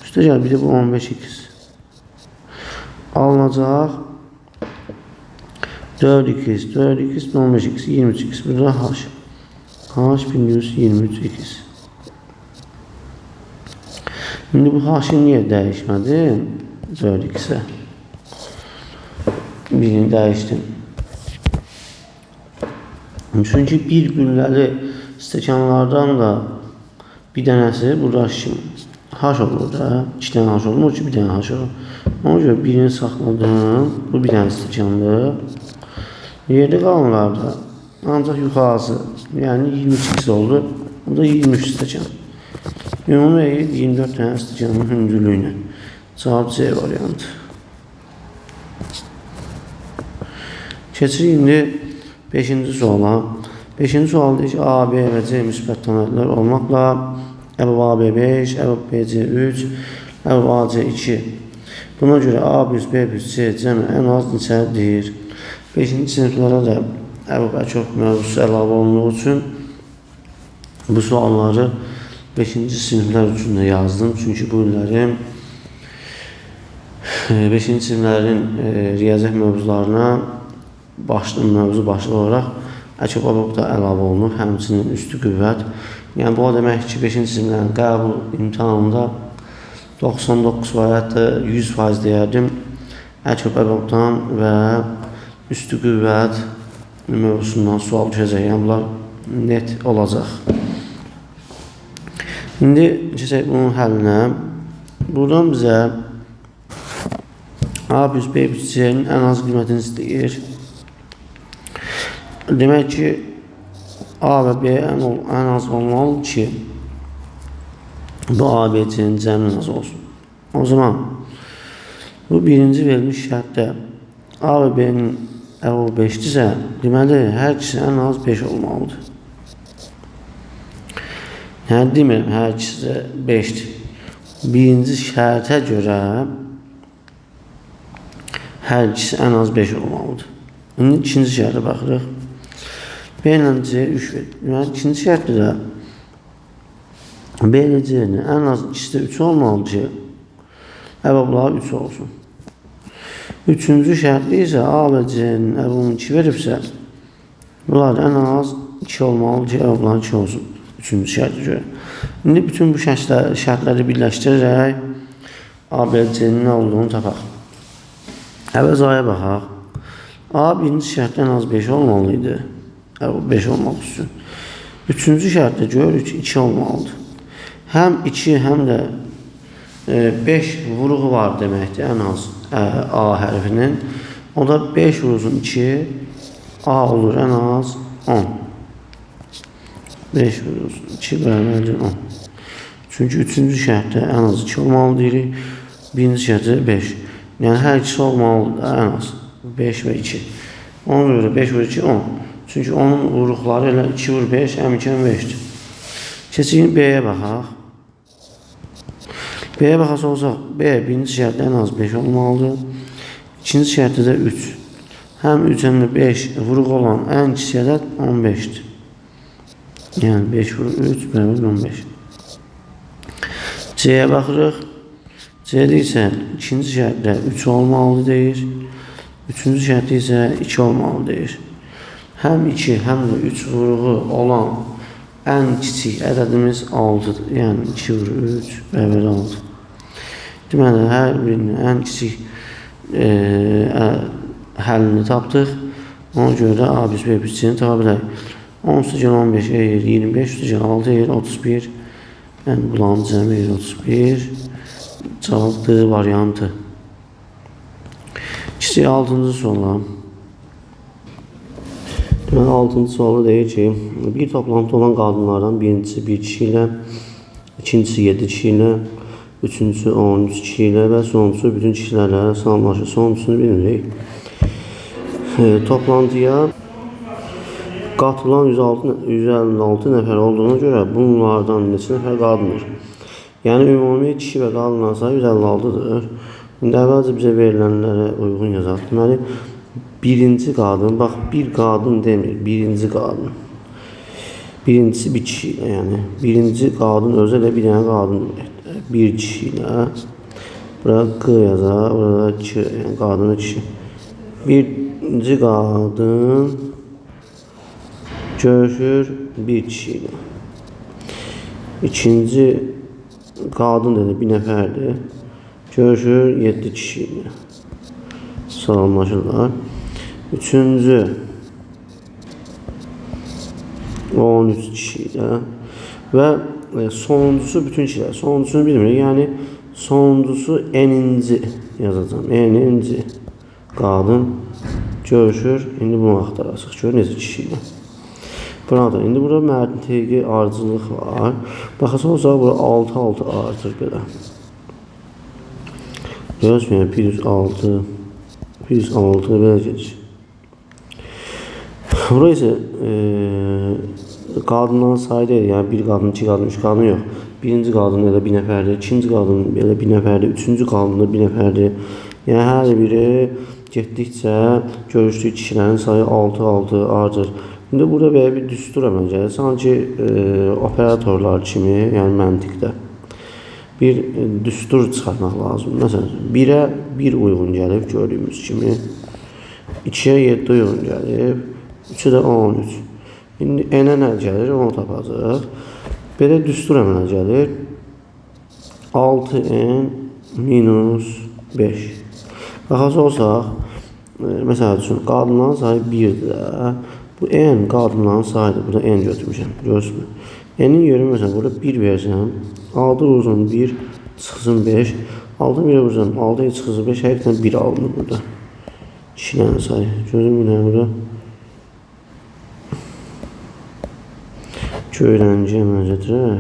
Üstə gəl bir də bu 15x. Alınacaq 4x, 4x, 15x, 23x. Burada h. H 1123x. İndi bu h-ı niyə dəyişmədim? 4x-ə. Birini dəyişdim. Çünki bir gülləli stəkanlardan da bir dənəsi burada h olur da. 2 dənə h olmur ki, bir dənə h olur. Ona görə birini saxladım. Bu bir dənə stəkandır. Yerdə qalanlarda ancaq yuxarısı, yəni 22x oldu. Bu da 23 stəkan. Ümumi 24 dənə stəkanın hündürlüyünə. Cavab C variantı. Keçirik indi 5-ci suala. 5-ci sual deyir ki, A, B və C müsbət tam ədədlər olmaqla əbəb A, B 5, əbəb B, C 3, əbəb A, C 2. Buna görə A plus B plus C cəmi ən az neçədir? 5-ci siniflərə də əbəb çox mövzusu əlavə olunduğu üçün bu sualları 5-ci siniflər üçün də yazdım. Çünki bu illərin 5-ci siniflərin riyaziyyat mövzularına mövzu başlığı olaraq əkobabıq da əlavə olunub, həmçinin üstü qüvvət. Yəni, bu o demək ki, 5-ci siniflərin qəbul imtahanında 99%, hətta 100% deyərdim əkobabıqdan və üstü qüvvət mövzusundan sual düşəcək. Yəni, bunlar net olacaq. İndi keçək bunun həllinə. Buradan bizə A plus B plus C-nin ən az qiymətini istəyir. Demək ki, A və B ən az olmalıdır ki, bu A, B, C-nin cəminin az olsun. O zaman bu birinci verilmiş şərtdə A və B-nin əvəzi 5-dirsə, deməli, hər ikisi ən az 5 olmalıdır. Yəni, demirəm, hər ikisi də 5-dir. Birinci şərtə görə hər ikisi ən az 5 olmalıdır. İndi ikinci şərtə baxırıq. B ilə C 3 verir. Deməli, ikinci şərtdə də B ilə C-nin ən az ikisi də 3 olmalıdır ki, əvəzləri 3 olsun. Üçüncü şərtdə isə A və C-nin əvəzini 2 veribsə, bunlar ən az 2 olmalıdır ki, əvəzləri 2 olsun. Üçüncü şərtə görə. İndi bütün bu şərtləri birləşdirərək A, B, C-nin nə olduğunu tapaq. Əvəz A-ya baxaq. A birinci şərtdə ən az 5 olmalı idi. 5 olmaq üçün. Üçüncü şərtdə görürük ki, 2 olmalıdır. Həm 2, həm də 5 vuruğu var deməkdir ən az A hərfinin. O da 5 vurulsun 2, A olur ən az 10. 5 vurulsun 2 bərabərdir 10. Çünki üçüncü şərtdə ən az 2 olmalı deyirik. Birinci şərtdə 5. Yəni, hər ikisi olmalıdır ən az 5 və 2. Ona görə 5 vur 2, 10. Çünki onun vuruqları elə 2 vur 5, həm 2, həm 5-dir. Keçirik B-yə baxaq. B-yə baxası olsaq, B birinci şərtdə ən az 5 olmalıdır. İkinci şərtdə də 3. Həm 3, həm də 5 vuruq olan ən kiçik ədəd 15-dir. Yəni, 5 vur 3 bərabər 15. C-yə baxırıq. C-də isə ikinci şərtdə 3 olmalı deyir. Üçüncü şərtdə isə 2 olmalı deyir. Həm 2, həm də 3 vuruğu olan ən kiçik ədədimiz 6-dır. Yəni, 2 vur 3 bərabər 6. Deməli, hər birinin ən kiçik həllini tapdıq. Ona görə də A plus B plus C-ni tapa bilərik. 10 üstəgəl 15 eyir 25, üstəgəl 6 eyir 31. Yəni, bunların cəmi eyir 31. Cavab D variantı. Kiçik 6-cı suala. Deməli, 6-cı sualı deyir ki, bir toplantıda olan qadınlardan birincisi 1 kişi ilə, ikincisi 7 kişi ilə, üçüncüsü 13 kişi ilə və sonuncusu bütün kişilərlə salamlaşır. Sonuncusunu bilmirik. Toplantıya qatılan 156 nəfər olduğuna görə bunlardan neçə nəfər qadındır? Yəni, ümumi kişi və qadınların sayı 156-dır. İndi əvvəlcə bizə verilənlərə uyğun yazaq. Deməli, birinci qadın, bax, bir qadın demir, birinci qadın. Birincisi bir kişi ilə, yəni, birinci qadın özü elə bir dənə qadın deməkdir. Bir kişi ilə, burada Q yazaq, burada K, yəni qadın və kişi. Birinci qadın görüşür bir kişi ilə. İkinci qadın dedi, bir nəfərdir. Görüşür 7 kişi ilə. Salamlaşırlar. Üçüncü 13 kişi ilə və sonuncusu bütün kişilər. Sonuncusunu bilmirik. Yəni, sonuncusu N-inci yazacağam. N-inci qadın görüşür. İndi bunu axtarasıq. Gör necə kişi ilə. Burada, indi burada məntiqi ardıcıllıq var. Baxası olsaq, bura 6-6 artır belə. Görürsünüz, 1 6, 1 6 belə gedir. Bura isə qadınların sayı deyil, yəni bir qadın, iki qadın, üç qadın yox. Birinci qadın elə bir nəfərdir, ikinci qadın elə bir nəfərdir, üçüncü qadın da bir nəfərdir. Yəni hər biri getdikcə görüşdüyü kişilərin sayı 6-6 artır. İndi burada belə bir düstur əmələ gəlir. Sanki operatorlar kimi, yəni məntiqdə bir düstur çıxartmaq lazımdır. Məsələn, 1-ə 1 uyğun gəlib gördüyümüz kimi, 2-yə 7 uyğun gəlib, 3-ə də 13. İndi N-ə nə gəlir, onu tapacaq. Belə düstur əmələ gəlir. 6N minus 5. Baxası olsaq, məsəl üçün, qadınların sayı 1-dir də. Bu N qadınların sayıdır. Burada N götürmüşəm. Görürsünüz. N-in yeri məsələn, burada 1 versəm, 6 vursun 1, Çıxsın 5. 6-nı 1-ə vursam 6 çıxsın 5. Həqiqətən 1 alınır burada. Kişilərin sayı. Gözüm bir dənə burada. Göy rəngi hemen gətirək.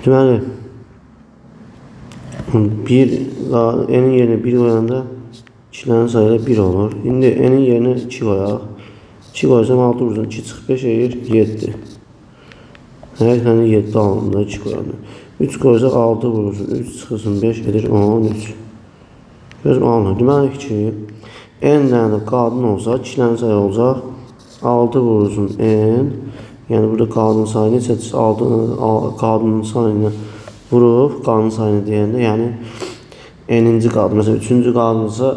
Deməli, n-in yerinə 1 qoyanda kişilərin sayı da 1 olur. İndi n-in yerinə 2 qoyaq. 2 qoysam 6 vursun 2 çıx 5 eləyir 7. Həqiqətən 7 alındı 2 qoyanda. 3 qoysaq 6 vurulsun 3 çıxılsın 5 edir 13. Gözüm alınır. Deməli ki, n dənə qadın olsa kişilərin sayı olacaq 6 vurulsun n. Yəni burada qadın sayı neçədir? 6 qadının sayını vurub, qadın sayını deyəndə, yəni n-inci qadın. Məsələn, 3-cü qadınsa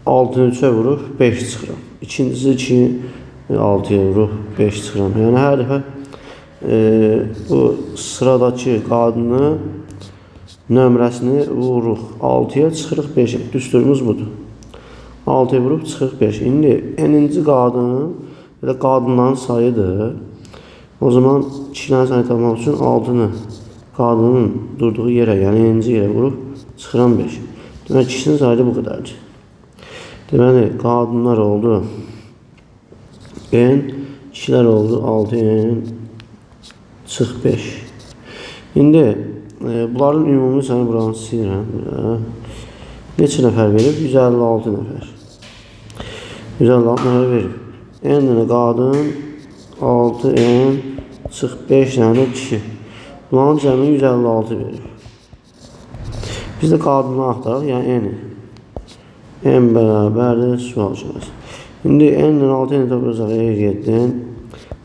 6-nı 3-ə vurub 5 çıxıram. İkincisi 2-ni 6-ya vurub 5 çıxıram. Yəni hər dəfə bu sıradakı qadını nömrəsini vururuq. 6-ya çıxırıq 5-ə. Düsturumuz budur. 6-ya vurub çıxırıq 5. İndi n-inci qadın ya da qadınların sayıdır. O zaman kişilərin sayını tapmaq üçün 6-nı qadının durduğu yerə, yəni n-inci yerə vurub çıxıram 5. Deməli, kişinin sayı da bu qədərdir. Deməli, qadınlar oldu n, kişilər oldu 6n çıx 5. İndi bunların ümumi sayını buranı silirəm. Neçə nəfər verib? 156 nəfər. 156 nəfər verib. N dənə qadın, 6n çıx 5 dənə kişi. Bunların cəmi 156 verir. Biz də qadını axtaraq, yəni n-i. N bərabərdir sual işarəsi. İndi n-lə 6n toplasaq 7-dən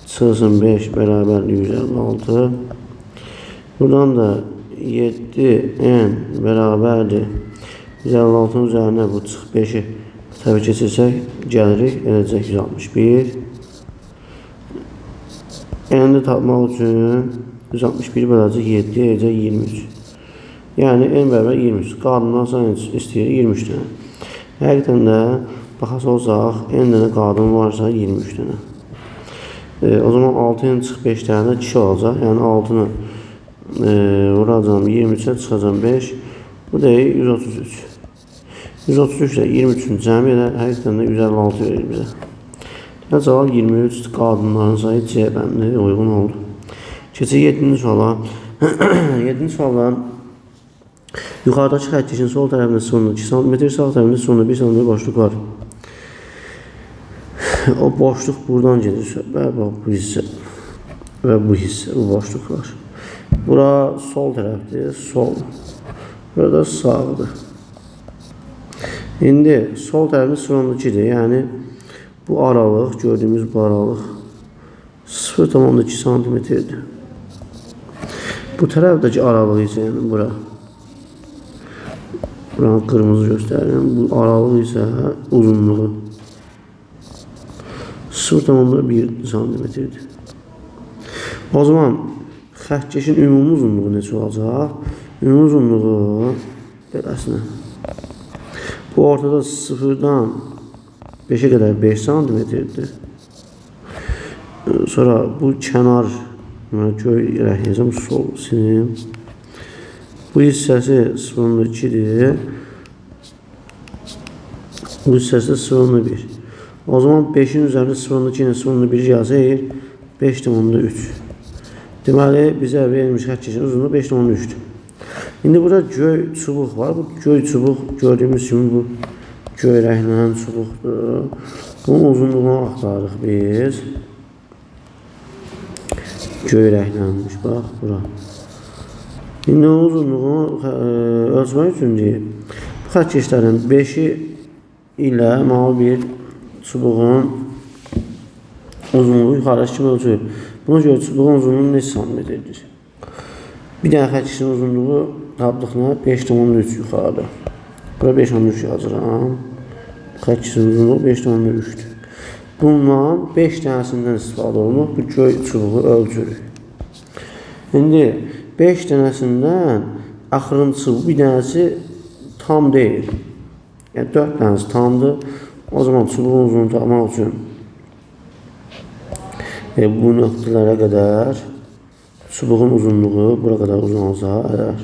çıxsın 5 bərabərdir 156. Buradan da 7n bərabərdir 156-nın üzərinə bu çıx 5-i təbii keçirsək gəlirik, eləcək 161. N-i tapmaq üçün 161 böləcək 7, eləcək 23. Yəni n bərabər 23. Qadından sayını istəyir 23 dənə. Həqiqətən də baxası olsaq, n dənə qadın varsa 23 dənə. O zaman 6n çıx 5 dənə kişi olacaq. Yəni 6-nı vuracam 23-ə çıxacam 5. Bu deyil 133. 133 ilə 23-ün cəmi elə həqiqətən də 156 verir bizə. Deməli, cavab 23, qadınların sayı C bəndi uyğun oldu. Keçək 7-ci suala. 7-ci sualda yuxarıdakı xəttkeşin sol tərəfində 0,2 cm, sağ tərəfində 0,1 cm boşluq var. O boşluq buradan gedir. Və bax, bu hissə və bu hissə, bu boşluqlar. Bura sol tərəfdir, sol. Burada sağdır. İndi sol tərəfində 0,2-dir. Yəni bu aralıq, gördüyümüz bu aralıq 0,2 cm-dir. Bu tərəfdəki aralıq isə, yəni bura. Buranı qırmızı göstərirəm. Bu aralıq isə uzunluğu 0,1 cm-dir. O zaman xəttkeşin ümumi uzunluğu necə olacaq? Ümumi uzunluğu beləsinə. Bu ortada 0-dan 5-ə qədər 5 cm-dir. Sonra bu kənar, göy rəngləyəcəm, sol silim. Bu hissəsi 0,2-dir. Bu hissəsi 0,1. O zaman 5-in üzərində 0,2 ilə 0,1 gəlsə, 5,3. Deməli, bizə verilmiş xəttkeşin uzunluğu 5,3-dür. İndi burada göy çubuq var. Bu göy çubuq gördüyümüz kimi bu göy rənglənən çubuqdur. Bunun uzunluğunu axtarırıq biz. Göy rənglənmiş, bax bura. İndi onun uzunluğunu ölçmək üçün deyir. Bu xəttkeşlərin 5-i ilə mavi bir çubuğun uzunluğu yuxarıdakı kimi ölçülür. Buna görə çubuğun uzunluğu neçə santimetrdir? Bir dənə xəttkeşin uzunluğu tapdıq nə? 5,3 yuxarıda. Bura 5,3 yazıram. Xəttkeşin uzunluğu 5,3-dür. Bundan 5 dənəsindən istifadə olunur. Bu göy çubuğu ölçürük. İndi 5 dənəsindən Axırıncısı bu bir dənəsi tam deyil. Yəni 4 dənəsi tamdır. O zaman çubuğun uzunluğunu tapmaq üçün bu nöqtələrə qədər çubuğun uzunluğu bura qədər uzansa, əgər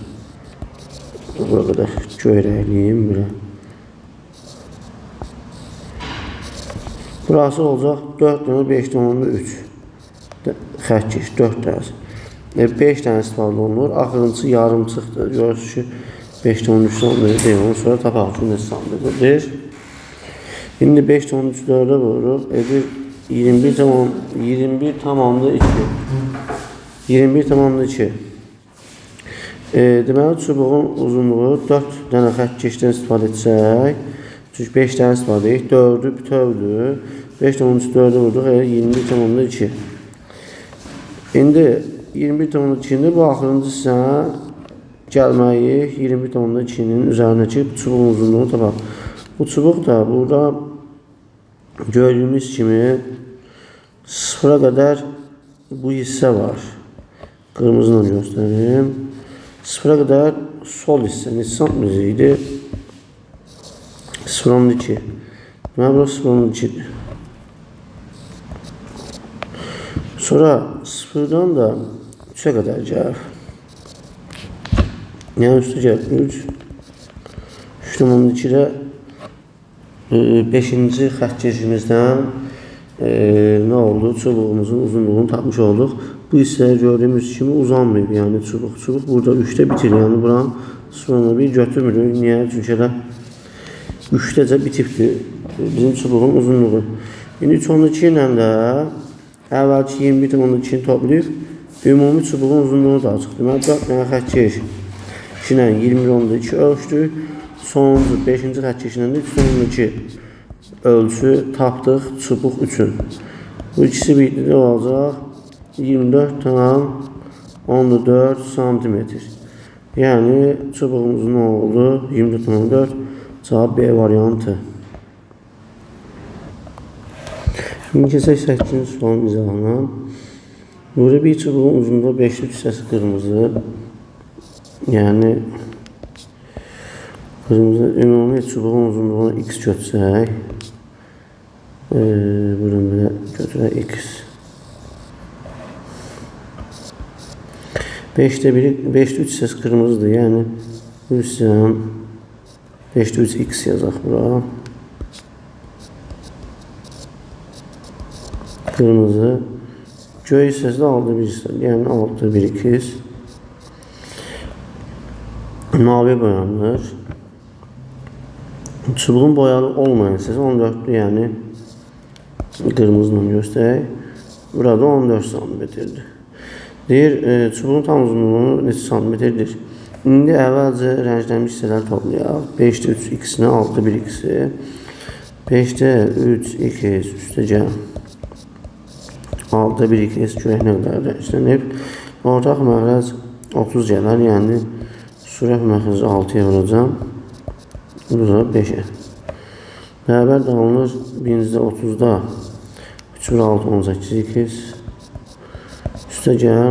bura qədər göyrəkliyim belə. Burası olacaq 4,5,3 xətkeş, 4 dənəsi. 5 dənə istifadə olunur. Axırıncısı yarımçıqdır. Görürsünüz ki, 5,3 santimetr deyil. Onu sonra tapaq ki, neçə santimetrdir. İndi 5,3 4-ə vururuq. Edir 21,2. 21,2. Deməli, çubuğun uzunluğu 4 dənə xətkeşdən istifadə etsək, çünki 5 dənə istifadə edirik, 4-ü bütövdür. 5,3 4-ə vurduq, 21,2. İndi 21,2-ni bu axırıncı hissə gəlməyik 21,2-nin üzərinə ki, çubuğun uzunluğunu tapaq. Bu çubuq da burada gördüyümüz kimi 0-a qədər bu hissə var. Qırmızı ilə göstərim. 0-a qədər sol hissə neçə santimetr idi? 0,2. Deməli, burası 0,2-dir. Sonra 0-dan da 3-ə qədər gəlib. Yəni, üstə gəlib 3. 3,2-də 5-ci xətkeşimizdən nə oldu? Çubuğumuzun uzunluğunu tapmış olduq. Bu hissəyə gördüyümüz kimi uzanmayıb. Yəni, çubuq burada 3-də bitir. Yəni, buranın 0,1 götürmürük. Niyə? Çünki elə 3-dəcə bitibdir bizim çubuğun uzunluğu. İndi 3,2 ilə də əvvəlki 21,2-ni toplayıb ümumi çubuğun uzunluğu da çıxdı. Deməli, 4 dənə xətkeş ilə 21,2 ölçdük. Sonuncu, 5-ci xətkeşlə də 3,2 ölçü tapdıq çubuq üçün. Bu ikisi birlikdə olacaq 24,4 santimetr. Yəni, çubuğumuzun nə oldu? 24,4. Cavab B variantı. İndi keçək 8-ci sualın izahına. Burada bir çubuğun uzunluğu 5-3 hissəsi qırmızı. Yəni, qırmızı ümumi çubuğun uzunluğuna x götürsək, buradan belə götürək x. 5-də 3 hissəsi qırmızıdır. Yəni, bu hissənin 5-də 3 x yazaq bura. Qırmızı. Göy hissəsi də 6-1 hissədir. Yəni, 6-1 x. Mavi boyanır. Çubuğun boyalı olmayan hissəsi 14-dür, yəni qırmızı ilə göstərək. Burada 14 santimetrdir. Deyir, çubuğun tam uzunluğu neçə santimetrdir? İndi əvvəlcə rənglənmiş hissələri toplayaq. 5-də 3 x-ini, 6-1 x-i. 5-də 3 x üstə gəl. 6-1 x görək nə qədər rənglənib. Ortaq məxrəc 30 gələr, yəni sürət məxrəci 6-ya vuracam. Burada 5-ə. Bərabər də alınır. Birincidə 30-da 3 vur 6, 18 x. Üstə gəl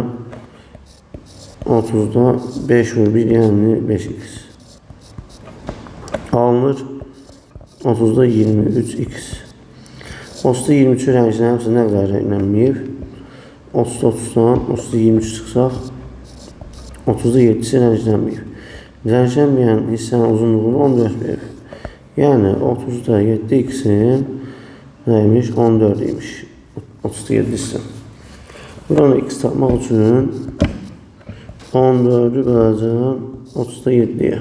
30-da 5 vur 1, yəni 5x. Alınır 30-da 23x. 30-da 23 rənglənibsə nə qədər rənglənməyib? 30-da 30-dan 30-da 23 çıxsaq 30-da 7-si rənglənməyib. Rənglənməyən hissənin uzunluğunu 14 verib. Yəni 30-da 7x-in nəymiş? 14 imiş. 30-da 7 hissə. Buradan x tapmaq üçün 14-ü böləcəm 30-da 7-yə.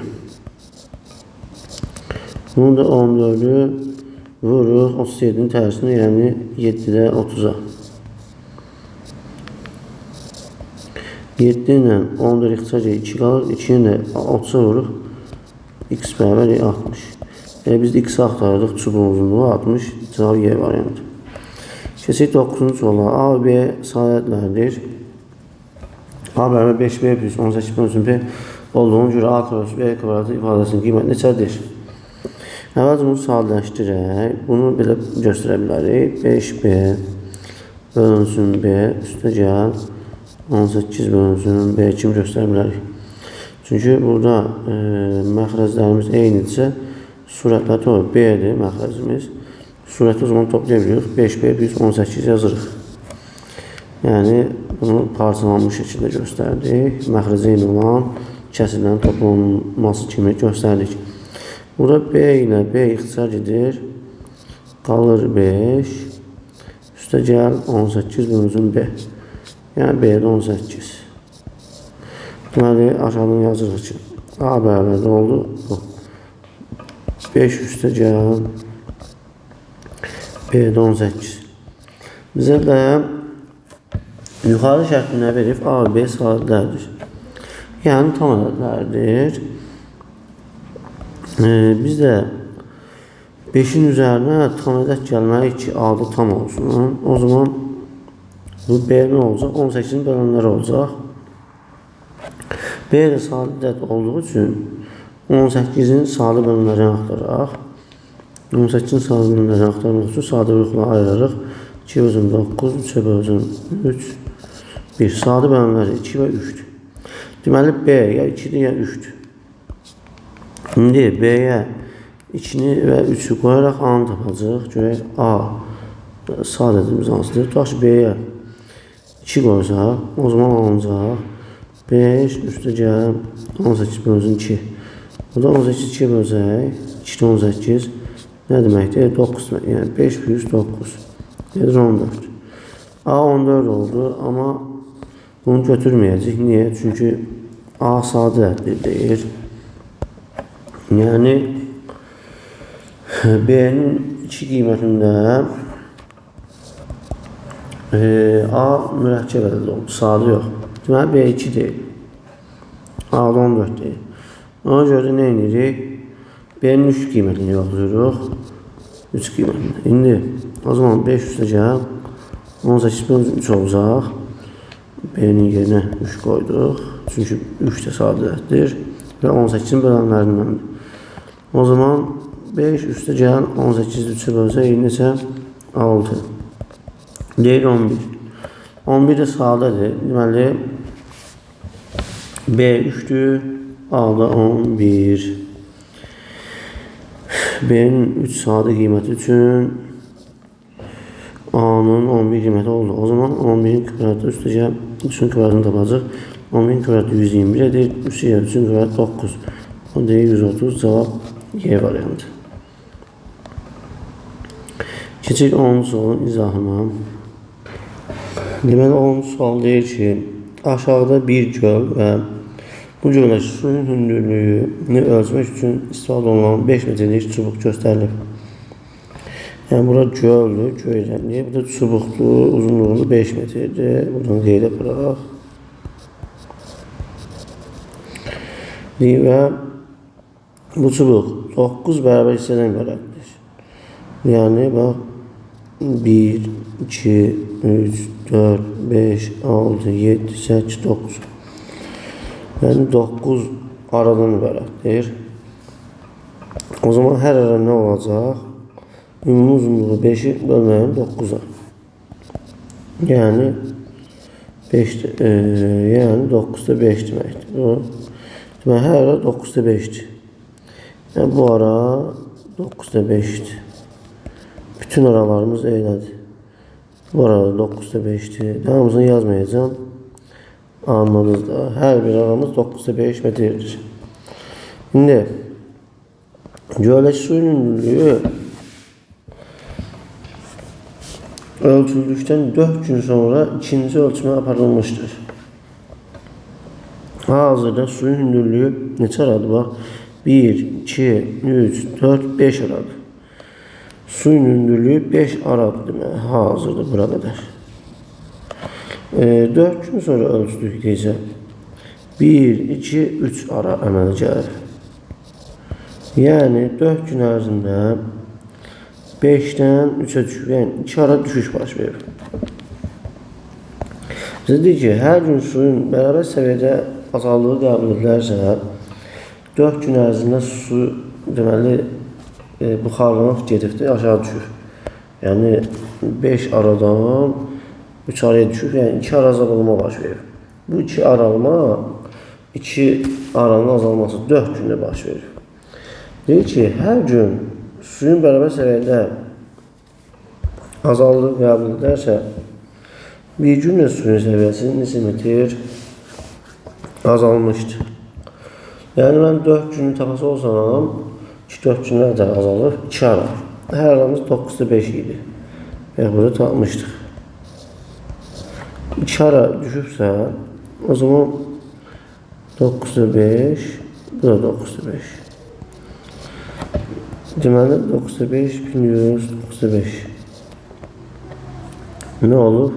Bunu da 14-ü vururuq 37-nin tərsinə, yəni 7-də 30-a. 7 ilə 14 ixtisaca 2 qalır. 2 ilə 30-a vururuq. X bərabər 60. Biz x axtarırıq. Çubuğun uzunluğu 60. Cavab Y variantı. Keçək 9-cu suala. A və B sahətlərdir. A bərabər 5B plus 18 bölünsün B olduğuna görə A kvadrat B kvadratı ifadəsinin qiyməti neçədir? Əvvəlcə bunu sadələşdirək. Bunu belə göstərə bilərik. 5B bölünsün B üstə gəl 18 bölünsün B kimi göstərə bilərik. Çünki burada məxrəclərimiz eynidirsə, surətlər toplaya. B-dir məxrəcimiz. Surəti o zaman toplaya bilirik. 5B biz 18 yazırıq. Yəni, bunu parçalanmış şəkildə göstərdik. Məxrəcə eyni olan kəsirlərin toplanması kimi göstərdik. Burada B ilə B ixtisar gedir. Qalır 5. Üstə gəl 18 bölünsün B. Yəni, B-də 18. Deməli, aşağıdan yazırıq ki, A bərabərdə oldu bu. 5 üstə gəl B-də 18. Bizə də yuxarı şərtini nə verib? A və B sadələrdir. Yəni, tam ədədlərdir. Biz də 5-in üzərinə tam ədəd gəlməli ki, A-da tam olsun. O zaman bu B nə olacaq? 18-in bölənləri olacaq. B də sadə ədəd olduğu üçün 18-in sadə bölənlərini axtaraq. 18-in sadə bölənlərini axtarmaq üçün sadə bölüklə ayırarıq. 2 bölsün 9, 3-ə bölsün 3, 1. Sadə bölənləri 2 və 3-dür. Deməli, B ya 2-dir, ya 3-dür. İndi B-yə 2-ni və 3-ü qoyaraq A-nı tapacaq. Görək, A sadə ədədimiz hansıdır? Tutaq ki, B-yə 2 qoysaq, o zaman alınacaq 5, üstə gəl 18 bölsün 2. Burada 18 2-yə bölsək, 2-də 18 nə deməkdir? 9 demək. Yəni 5 plus 9 edir 14. A 14 oldu, amma bunu götürməyəcək. Niyə? Çünki A sadə ədəddir deyir. Yəni, B-nin 2 qiymətində A mürəkkəb ədəd oldu, sadə yox. Deməli, B 2 deyil. A-da 14 deyil. Ona görə nə edirik? B-nin 3 qiymətini yoxlayırıq. 3 qiymətini. İndi, o zaman 5 üstə gəl. 18 bölü 3 olacaq. B-nin yerinə 3 qoyduq. Çünki 3 də sadə ədəddir və 18-in bölənlərindəndir. O zaman 5 üstə gəl 18 3-ə bölsək, neçə? 6. Deyil 11. 11 də sadədir. Deməli, B 3-dür, A da 11. B-nin 3 sadə qiyməti üçün A-nın 11 qiyməti oldu. O zaman 11-in kvadratı üstə gəl 3-ün kvadratını tapacaq. 11-in kvadratı 121 edir. 3-ü 3-ün kvadratı 9. O deyir 130. Cavab Y variantı. Keçirik 10-cu sualın izahına. Deməli, 10-cu sual deyir ki, aşağıda bir göl və bu göldəki suyun hündürlüyünü ölçmək üçün istifadə olunan 5 metrlik çubuq göstərilib. Yəni, bura göldür, göy rəngli. Bu da çubuqdur, uzunluğu 5 metrdir. Buradan qeyd aparaq. Və bu çubuq 9 bərabər hissədən ibarətdir. Yəni, bax, 1, 2, 3, 4, 5, 6, 7, 8, 9. Yəni, 9 aradan ibarətdir. O zaman hər ara nə olacaq? Ümumi uzunluğu 5-i bölməyim 9-a. Yəni, 5, yəni 9-da 5 deməkdir. Demək, hər ara 9-da 5-dir. Yəni, bu ara 9-da 5-dir. Bütün aralarımız eylədir. Bu arada 9-da 5-dir. Hamısını yazmayacağım. Anladınız da. Hər bir aramız 9-da 5 metrdir. İndi, göldəki suyun hündürlüyü ölçüldükdən 4 gün sonra ikinci ölçmə aparılmışdır. Hazırda suyun hündürlüyü neçə aradır? Bax, 1, 2, 3, 4, 5 aradır. Suyun hündürlüyü 5 aradır deməli, hazırda bura qədər. 4 gün sonra ölçdük deyəcəm. 1, 2, 3 ara əmələ gəlir. Yəni, 4 gün ərzində 5-dən 3-ə düşür. Yəni, 2 ara düşüş baş verir. Bizə deyir ki, hər gün suyun bərabər səviyyədə azaldığı qəbul edilərsə, 4 gün ərzində su, deməli, buxarlanıb gedibdir, aşağı düşür. Yəni, 5 aradan 3 araya düşür, yəni 2 ara azalma baş verir. Bu 2 aralma 2 aranın azalması 4 gündə baş verir. Deyir ki, hər gün suyun bərabər səviyyədə azaldığı qəbul edərsə, bir gündə suyun səviyyəsi neçə metr azalmışdır. Yəni, mən 4 günü tapası olsam, 4 günə qədər azalır, 2 ara. Hər aramız 9,5 idi. Yəni, burada tapmışdıq. 2 ara düşübsə, o zaman 9,5, bu da 9,5. Deməli, 9,5 plus 9,5. Nə olub?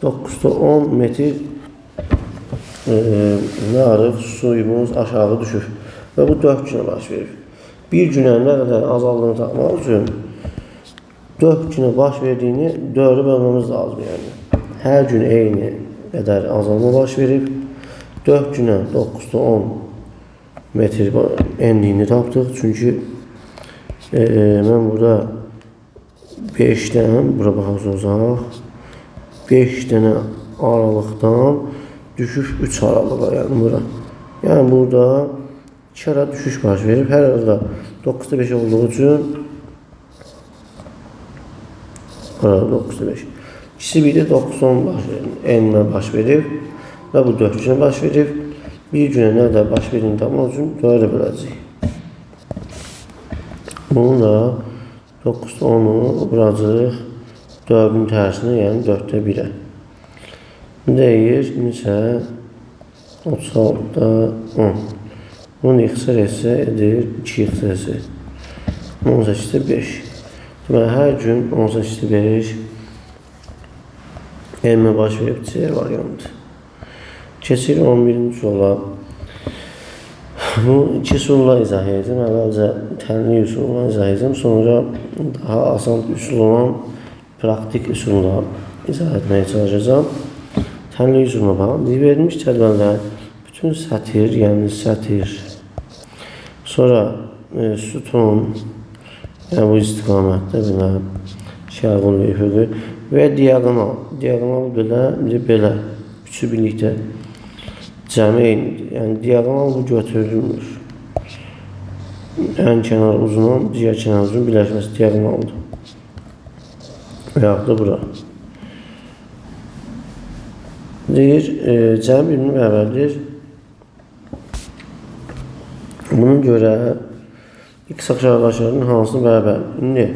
9,10 metr nə arıq suyumuz aşağı düşür. Və bu 4 günə baş verir. Bir günə nə qədər azaldığını tapmaq üçün 4 günə baş verdiyini 4-ü bölməmiz lazım. Yəni. Hər gün eyni qədər azalma baş verib. 4 günə 9,10 metr endiyini tapdıq. Çünki mən burada 5 dənə, bura baxaq olsaq, 5 dənə aralıqdan düşüş 3 aralığa, yəni bura. Yəni burada 2 ara düşüş baş verib. Hər arada 9,5 olduğu üçün burada 9,5. İkisi bir də 9,10 enmə baş verib və bu 4 günə baş verib. Bir günə nə qədər baş verdiyini tapmaq üçün 4-ə böləcəyik. Bunu da 9,10-u vuracaq 4-ün tərsinə, yəni 4-də 1-ə. Deyir neçə? 36,10. Bunu ixtisar etsə edir 2 ixtisar etsə. 18,5. Deməli, hər gün 18,5 enmə baş verib C variantı. Keçir 11-ci suala. Bu iki üsulla izah edəcəm. Əvvəlcə tənlik üsulla izah edəcəm. Sonra daha asan üsul olan praktik üsulla izah etməyə çalışacağam. Tənlik üsuluna baxın. Verilmiş cədvəldə bütün sətir, yəni sətir, sonra sütun, yəni bu istiqamətdə belə şərq və üfüqü və diaqonal. Diaqonal belə, belə, üçü birlikdə cəmi eynidir. Yəni diaqonal bu götürülmür. Ən kənar uzunun, digər kənar uzunun birləşməsi diaqonaldır. Və yaxud da bura. Deyir, cəmi birbirinin bərabərdir. Buna görə x aşağıdaşlarının hansını bərabər? İndi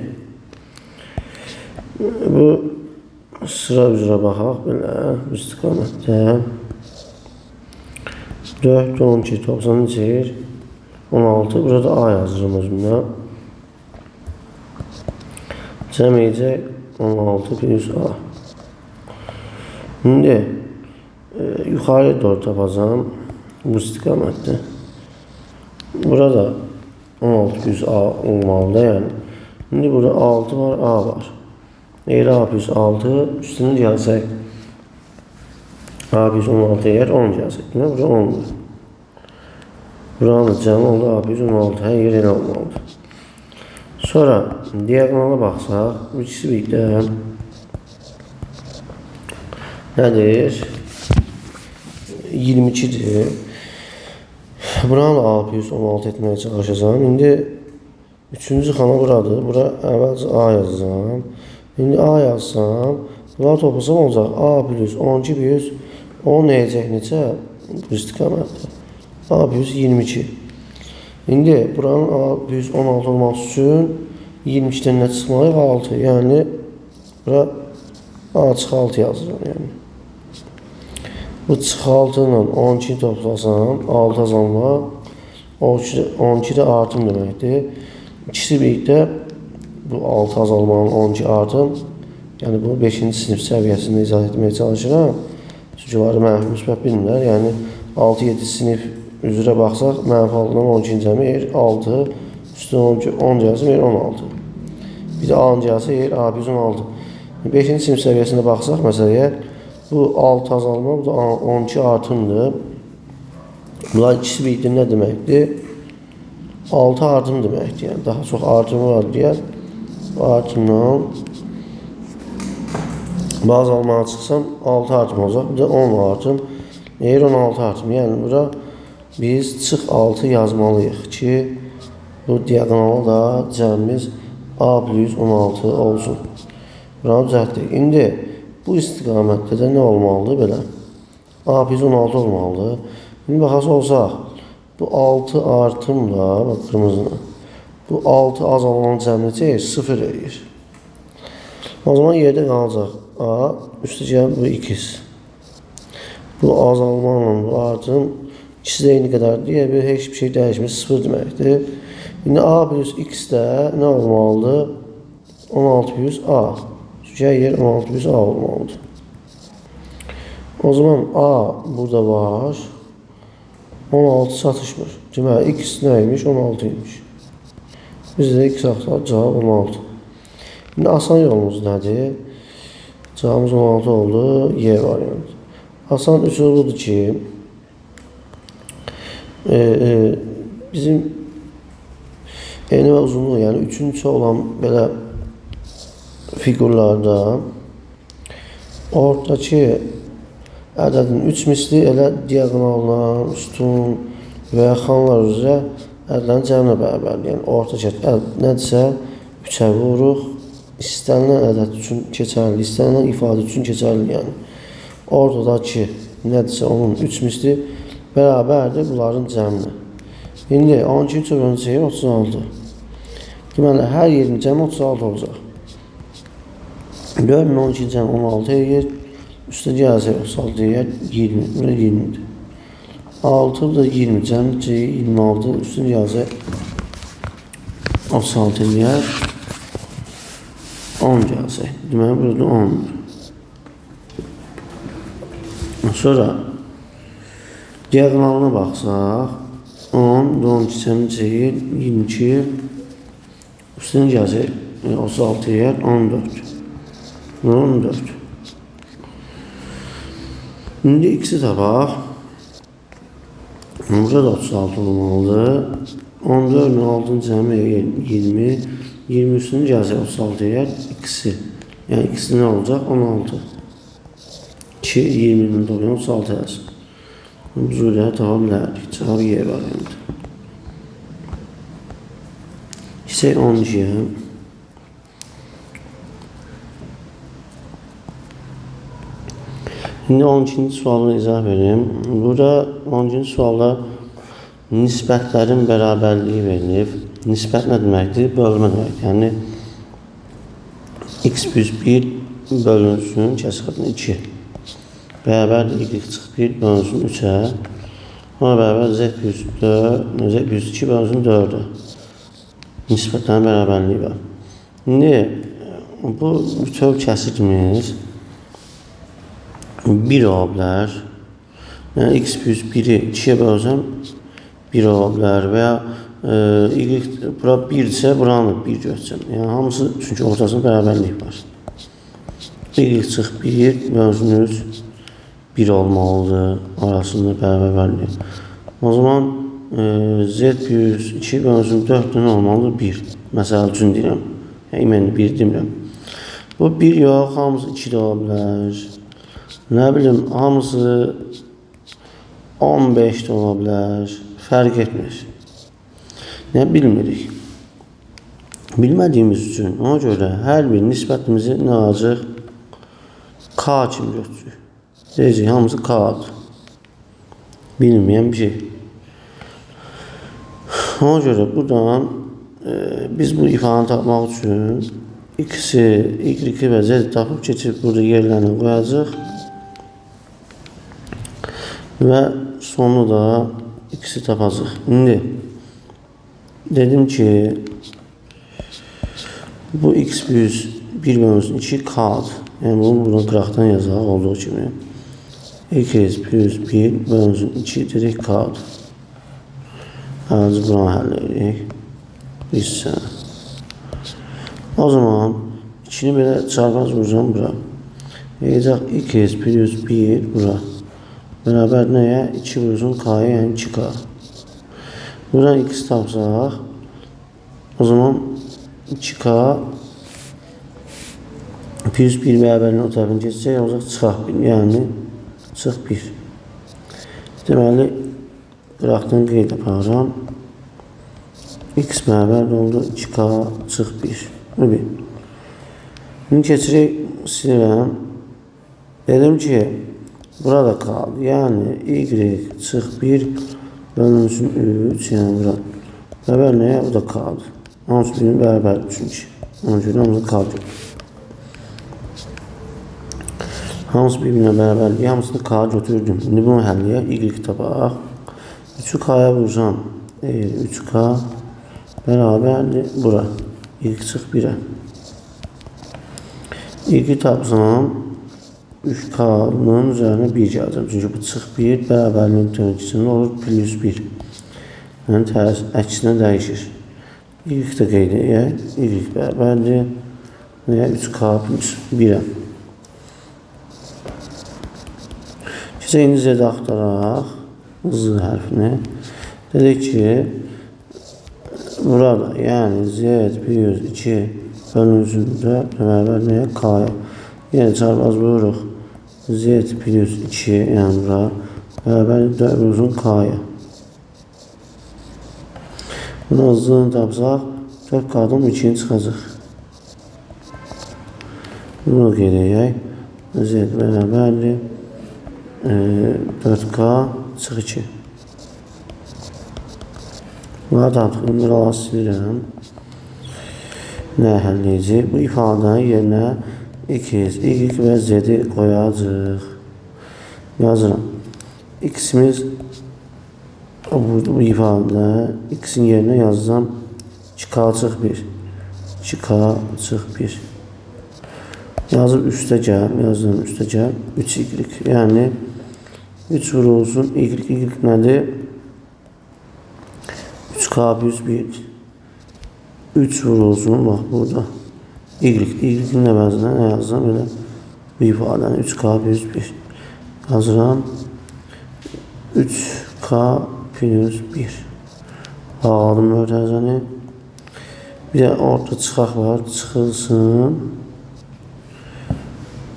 bu sıra üzrə baxaq belə, bu istiqamətdə 4, 12, 93, 16. Burada A yazıram özümdə. Cəm edəcək 16 plus A. İndi yuxarı doğru tapacağam bu istiqamətdə. Burada 16 plus A olmalıdır, yəni. İndi burada 6 var, A var. Eğer A plus 6 üstünü gəlsək, A plus 16 eğer 10 gəlsək. Demək, burada 10-dur. Buranın da cəmi oldu A plus 16. Hər yer elə olmalıdır. Sonra diaqonala baxsaq, bu ikisi birlikdə nədir? 22-dir. Buranı da A plus 16 etməyə çalışacağam. İndi üçüncü xana buradır. Bura əvvəlcə A yazacağam. İndi A yazsam, bunları toplasam olacaq. A plus 12 plus 10 nəyəcək neçə? Bu istiqamətdə. A plus 22. İndi buranın A plus 16 olması üçün 22-dən nə çıxmalıyıq? 6. Yəni bura A çıx 6 yazıram. Yəni. Bu çıx 6 ilə 12 toplasam, 6 azalma, 12 də artım deməkdir. İkisi birlikdə bu 6 azalmanın 12 artım, yəni bunu 5-ci sinif səviyyəsində izah etməyə çalışıram. Çünki onları mənfi müsbət bilmirlər. Yəni 6-7 sinif üzrə baxsaq, mənfi 6-dan 12-ci cəmi yer 6, üstünə 12, 10 gəlsin, yer 16. Bir də A-nın gəlsə yer A plus 16. 5-ci sinif səviyyəsində baxsaq məsələyə, bu 6 azalma, bu da 12 artımdır. Bunlar ikisi birlikdə nə deməkdir? 6 artım deməkdir. Yəni daha çox artımı var deyər. Bu artımdan bu azalmağa çıxsam 6 artım olacaq. Bir də 10 artım. Deyir 16 artım. Yəni bura biz çıx 6 yazmalıyıq ki, bu diaqonalı da cəmimiz A plus 16 olsun. Buranı düzəltdik. İndi bu istiqamətdə də nə olmalıdır belə? A plus 16 olmalıdır. İndi baxası olsaq, bu 6 artımla, bax qırmızını, bu 6 azalan cəm necə eləyir? 0 eləyir. O zaman yerdə qalacaq A, üstə bu x. Bu azalmanla bu artım ikisi də eyni qədərdir. Yəni, heç bir şey dəyişmir, 0 deməkdir. İndi A plus x də nə olmalıdır? 16 plus A. Çünki hər yer 16 plus A olmalıdır. O zaman A burada var. 16 çatışmır. Deməli, x nə imiş? 16 imiş. Biz də x axtaraq, cavab 16. İndi asan yolumuz nədir? Cavabımız 16 oldu. Y variantı. Asan üsulu budur ki, bizim eni və uzunluğu, yəni 3-ün 3-ə olan belə fiqurlarda ortadakı ədədin 3 misli elə diaqonallar, sütun və ya xanalar üzrə ədədlərin cəminə bərabərdir. Yəni ortadakı ədəd nədirsə 3-ə vururuq. İstənilən ədəd üçün keçərli, istənilən ifadə üçün keçərli. Yəni ortadakı nədirsə onun 3 misli bərabərdir bunların cəminə. İndi 12 3 bölünsək 36. Deməli, hər yerin cəmi 36 olacaq. 4 ilə 12 cəmi 16 eləyir. Üstə gəlsək 36 eləyər 20. Burada 20-dir. 6 bu da 20 cəmi 26. Üstə gəlsək 36 eləyər. 10 gəlsək. Deməli, burada 10-dur. Sonra diaqonalına baxsaq 10, 12 cəmi 22, üstünə gəlsək 36 eləyər 14. 14. İndi x-i tapaq. Burada da 36 olmalıdır. 14 ilə 6-nın cəmi 20. 20 üstünə gəlsək 36 eləyər x-i. Yəni x-i nə olacaq? 16. 2, 20-nin toplayın 36 eləsin. Biz oraya tapa bilərdik. Cavab Y variantı. Keçək 12-yə. İndi 12-ci sualını izah verim. Burada 12-ci sualda nisbətlərin bərabərliyi verilib. Nisbət nə deməkdir? Bölmə deməkdir. Yəni x plus 1 bölünsün kəsik 2. Bərabərdir y çıx 1 bölünsün 3-ə. Ona bərabər z plus 4, z plus 2 bölünsün 4-ə. Nisbətlərin bərabərliyi var. İndi bu bütöv kəsikimiz 1 ola bilər. Yəni x plus 1-i 2-yə bölsəm 1 ola bilər və ya y bura 1 isə buranı 1 götürsəm. Yəni hamısı çünki ortasında bərabərlik var. Y çıx 1 bölünsün 3 1 olmalıdır arasında bərabərlik. O zaman z plus 2 bölünsün 4 nə olmalıdır? 1. Məsəl üçün deyirəm. Yəni iməni 1 demirəm. Bu 1 yox, hamısı 2 də ola bilər. Nə bilim, hamısı 15 də ola bilər. Fərq etmir. Nə bilmirik. Bilmədiyimiz üçün ona görə hər bir nisbətimizi nə alacaq? K kimi götürürük. Deyəcək, hamısı K-dır. Bilməyən bir şey. Ona görə buradan biz bu ifadəni tapmaq üçün x-i, y-i və z-i tapıb keçib burada yerlərini qoyacaq. Və sonu da x-i tapacaq. İndi dedim ki, bu x plus 1 bölünsün 2 K-dır. Yəni bunu buradan qıraqdan yazaq olduğu kimi. X plus 1 bölünsün 2 dedik K-dır. Əvvəlcə buranı həll edirik. Hissə. O zaman 2-ni belə çarpaz vuracağım bura. Deyəcək x plus 1 bura. Bərabər nəyə? 2 vursun K-ya, yəni 2K. Buradan x tapsaq, o zaman 2K plus 1 bərabərliyin o tərəfini keçsək, olacaq çıxaq 1, yəni çıx 1. Deməli, qıraqdan qeyd aparıram. X bərabər oldu 2K çıx 1. Bu 1. İndi keçirik, silirəm. Dedim ki, burada K-dır. Yəni, Y çıx 1 bölünsün 3, yəni bura. Bərabər nəyə? Bu da K-dır. Hamısı birinin bərabərdir çünki. Ona görə hamısı K-dır. Hamısı bir-birinə bərabərdir. Hamısını K götürdüm. İndi bunu həll edək. Y tapaq. 3-ü K-ya vursam, 3K bərabərdir bura. Y çıx 1-ə. Y tapsam, 3K-nın üzərinə 1 gələcəm. Çünki bu çıx 1 bərabərliyin tərkisində olur plus 1. Yəni, tərs əksinə dəyişir. Y də qeyd edək. Y bərabərdir. 3K plus 1-ə. Keçək indi Z-də axtaraq. Z hərfini. Dedik ki, burada, yəni Z plus 2 bölünsün 4 bərabər nəyə? K-ya. Yəni çarpaz vururuq. Z plus 2, yəni bura bərabər 4 vurulsun K-ya. Buradan Z-ni tapsaq, 4K-dan 2-ni çıxacaq. Bunu qeyd edək. Z bərabərdir 4K çıx 2. Bunları tapdıq. Bunları ala silirəm. Nə həll edəcək? Bu ifadənin yerinə X, Y və Z-i qoyacaq. Yazıram. X-imiz bu ifadə X-in yerinə yazacağam 2K çıx 1. 2K çıx 1. Yazıb üstə gəl, yazıram üstə gəl 3Y. Yəni 3 vurulsun Y, Y nədir? 3K plus 1. 3 vurulsun, bax burada. Y, Y-in əvəzinə nə yazıram? Elə bu ifadəni 3K plus 1. Yazıram 3K plus 1. Bağladım mötərizəni. Bir də orada çıxaq var, çıxılsın.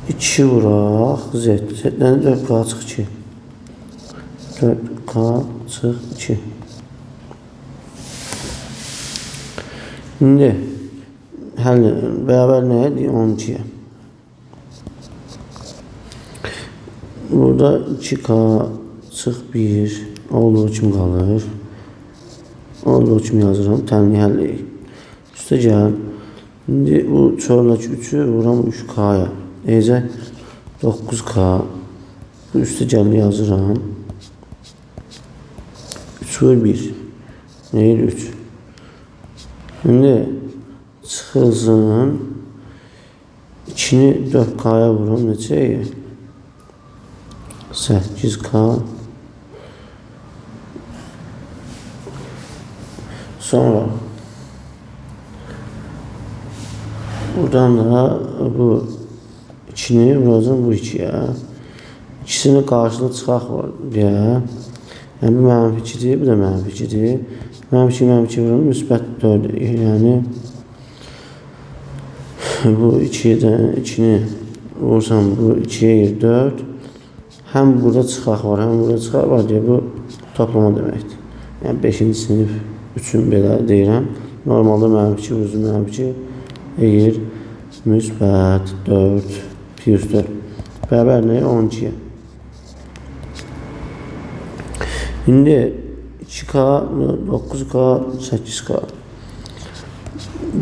2 vuraq Z. Z-dən 4K çıx 2. 4K çıx 2. İndi həll bərabər nəyə? 12-yə. Burada 2K çıx 1 olduğu kimi qalır. Olduğu kimi yazıram. Tənliyi həll edək. Üstə gəl. İndi bu çöldəki 3-ü vuram 3K-ya. Deyəcək 9K. Bu üstə gəl yazıram. 3 vur 1. Neyir 3. İndi çıxılsın. 2-ni 4K-ya vuram. Neçə eləyir? 8K. Sonra buradan da bu 2-ni vuracam bu 2-yə. İkisinin qarşılığı çıxaq var deyə. Yəni bu mənfi 2-dir, bu da mənfi 2-dir. Mənfi 2, mənfi 2 vururam, müsbət 4 eləyir. Yəni bu 2-dən 2-ni vursam bu 2-yə 4. Həm burada çıxaq var, həm burada çıxaq var deyə bu toplama deməkdir. Yəni 5-ci sinif üçün belə deyirəm. Normalda mənfi 2 vursun, mənfi 2 eləyir müsbət 4 plus 4. Bərabər nəyə? 12-yə. İndi 2K, 9K, 8K.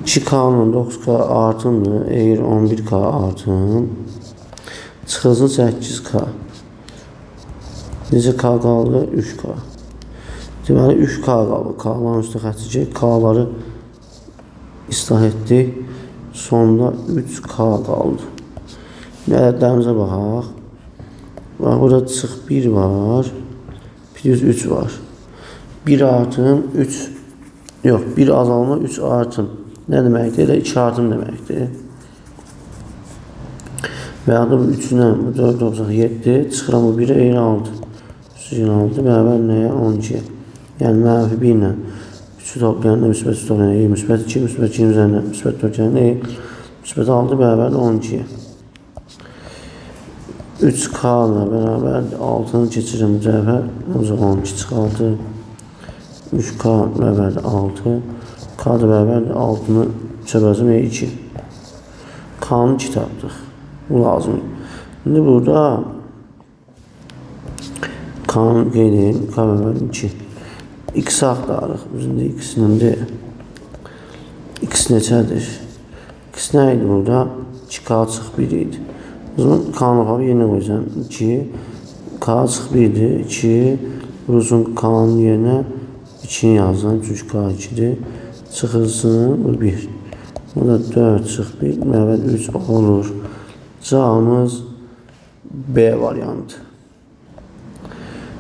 2K-la 9K artımdır. Eləyir 11K artım. Çıxılsın 8K. Necə K qaldı? 3K. Deməli 3K qaldı. K-ların üstə xətt çəkək. K-ları islah etdik. Sonda 3K qaldı. Ədədlərimizə baxaq. Bax, burada çıx 1 var. Plus 3 var. 1 artım 3. Yox, 1 azalma 3 artım. Nə deməkdir? Elə 2 artım deməkdir. Və ya da bu 3-lə bu 4 olsaq 7. Çıxıram bu 1-ə eyni 6. 3 6 bərabər nəyə? 12-yə. Yəni mənfi 1 ilə 3-ü toplayanda müsbət 3 toplayanda müsbət 2, müsbət 2-nin üzərinə müsbət 4 gələndə müsbət 6 bərabər 12-yə. 3K ilə bərabərdir. 6-nı keçirəm bu tərəfə. Olacaq 12 çıx 6. 3K bərabərdir 6. K da bərabərdir 6-nı 3-ə bölsəm 2. K-nı 2 tapdıq. Bu lazımdır. İndi burada K-nı qeyd edeyim. K bərabərdir 2. X axtarırıq. Biz indi X-nin X neçədir? X nə idi burada? 2K çıx 1 idi. O zaman K-nı aparıb yerinə qoyacağam. 2, K çıx 1-dir. 2, vurursun K-nın yerinə 2-ni yazdım. Çünki K 2-dir. Çıxılsın, bu 1. Bu da 4 çıx 1, bərabər 3 olur. Cavabımız B variantı.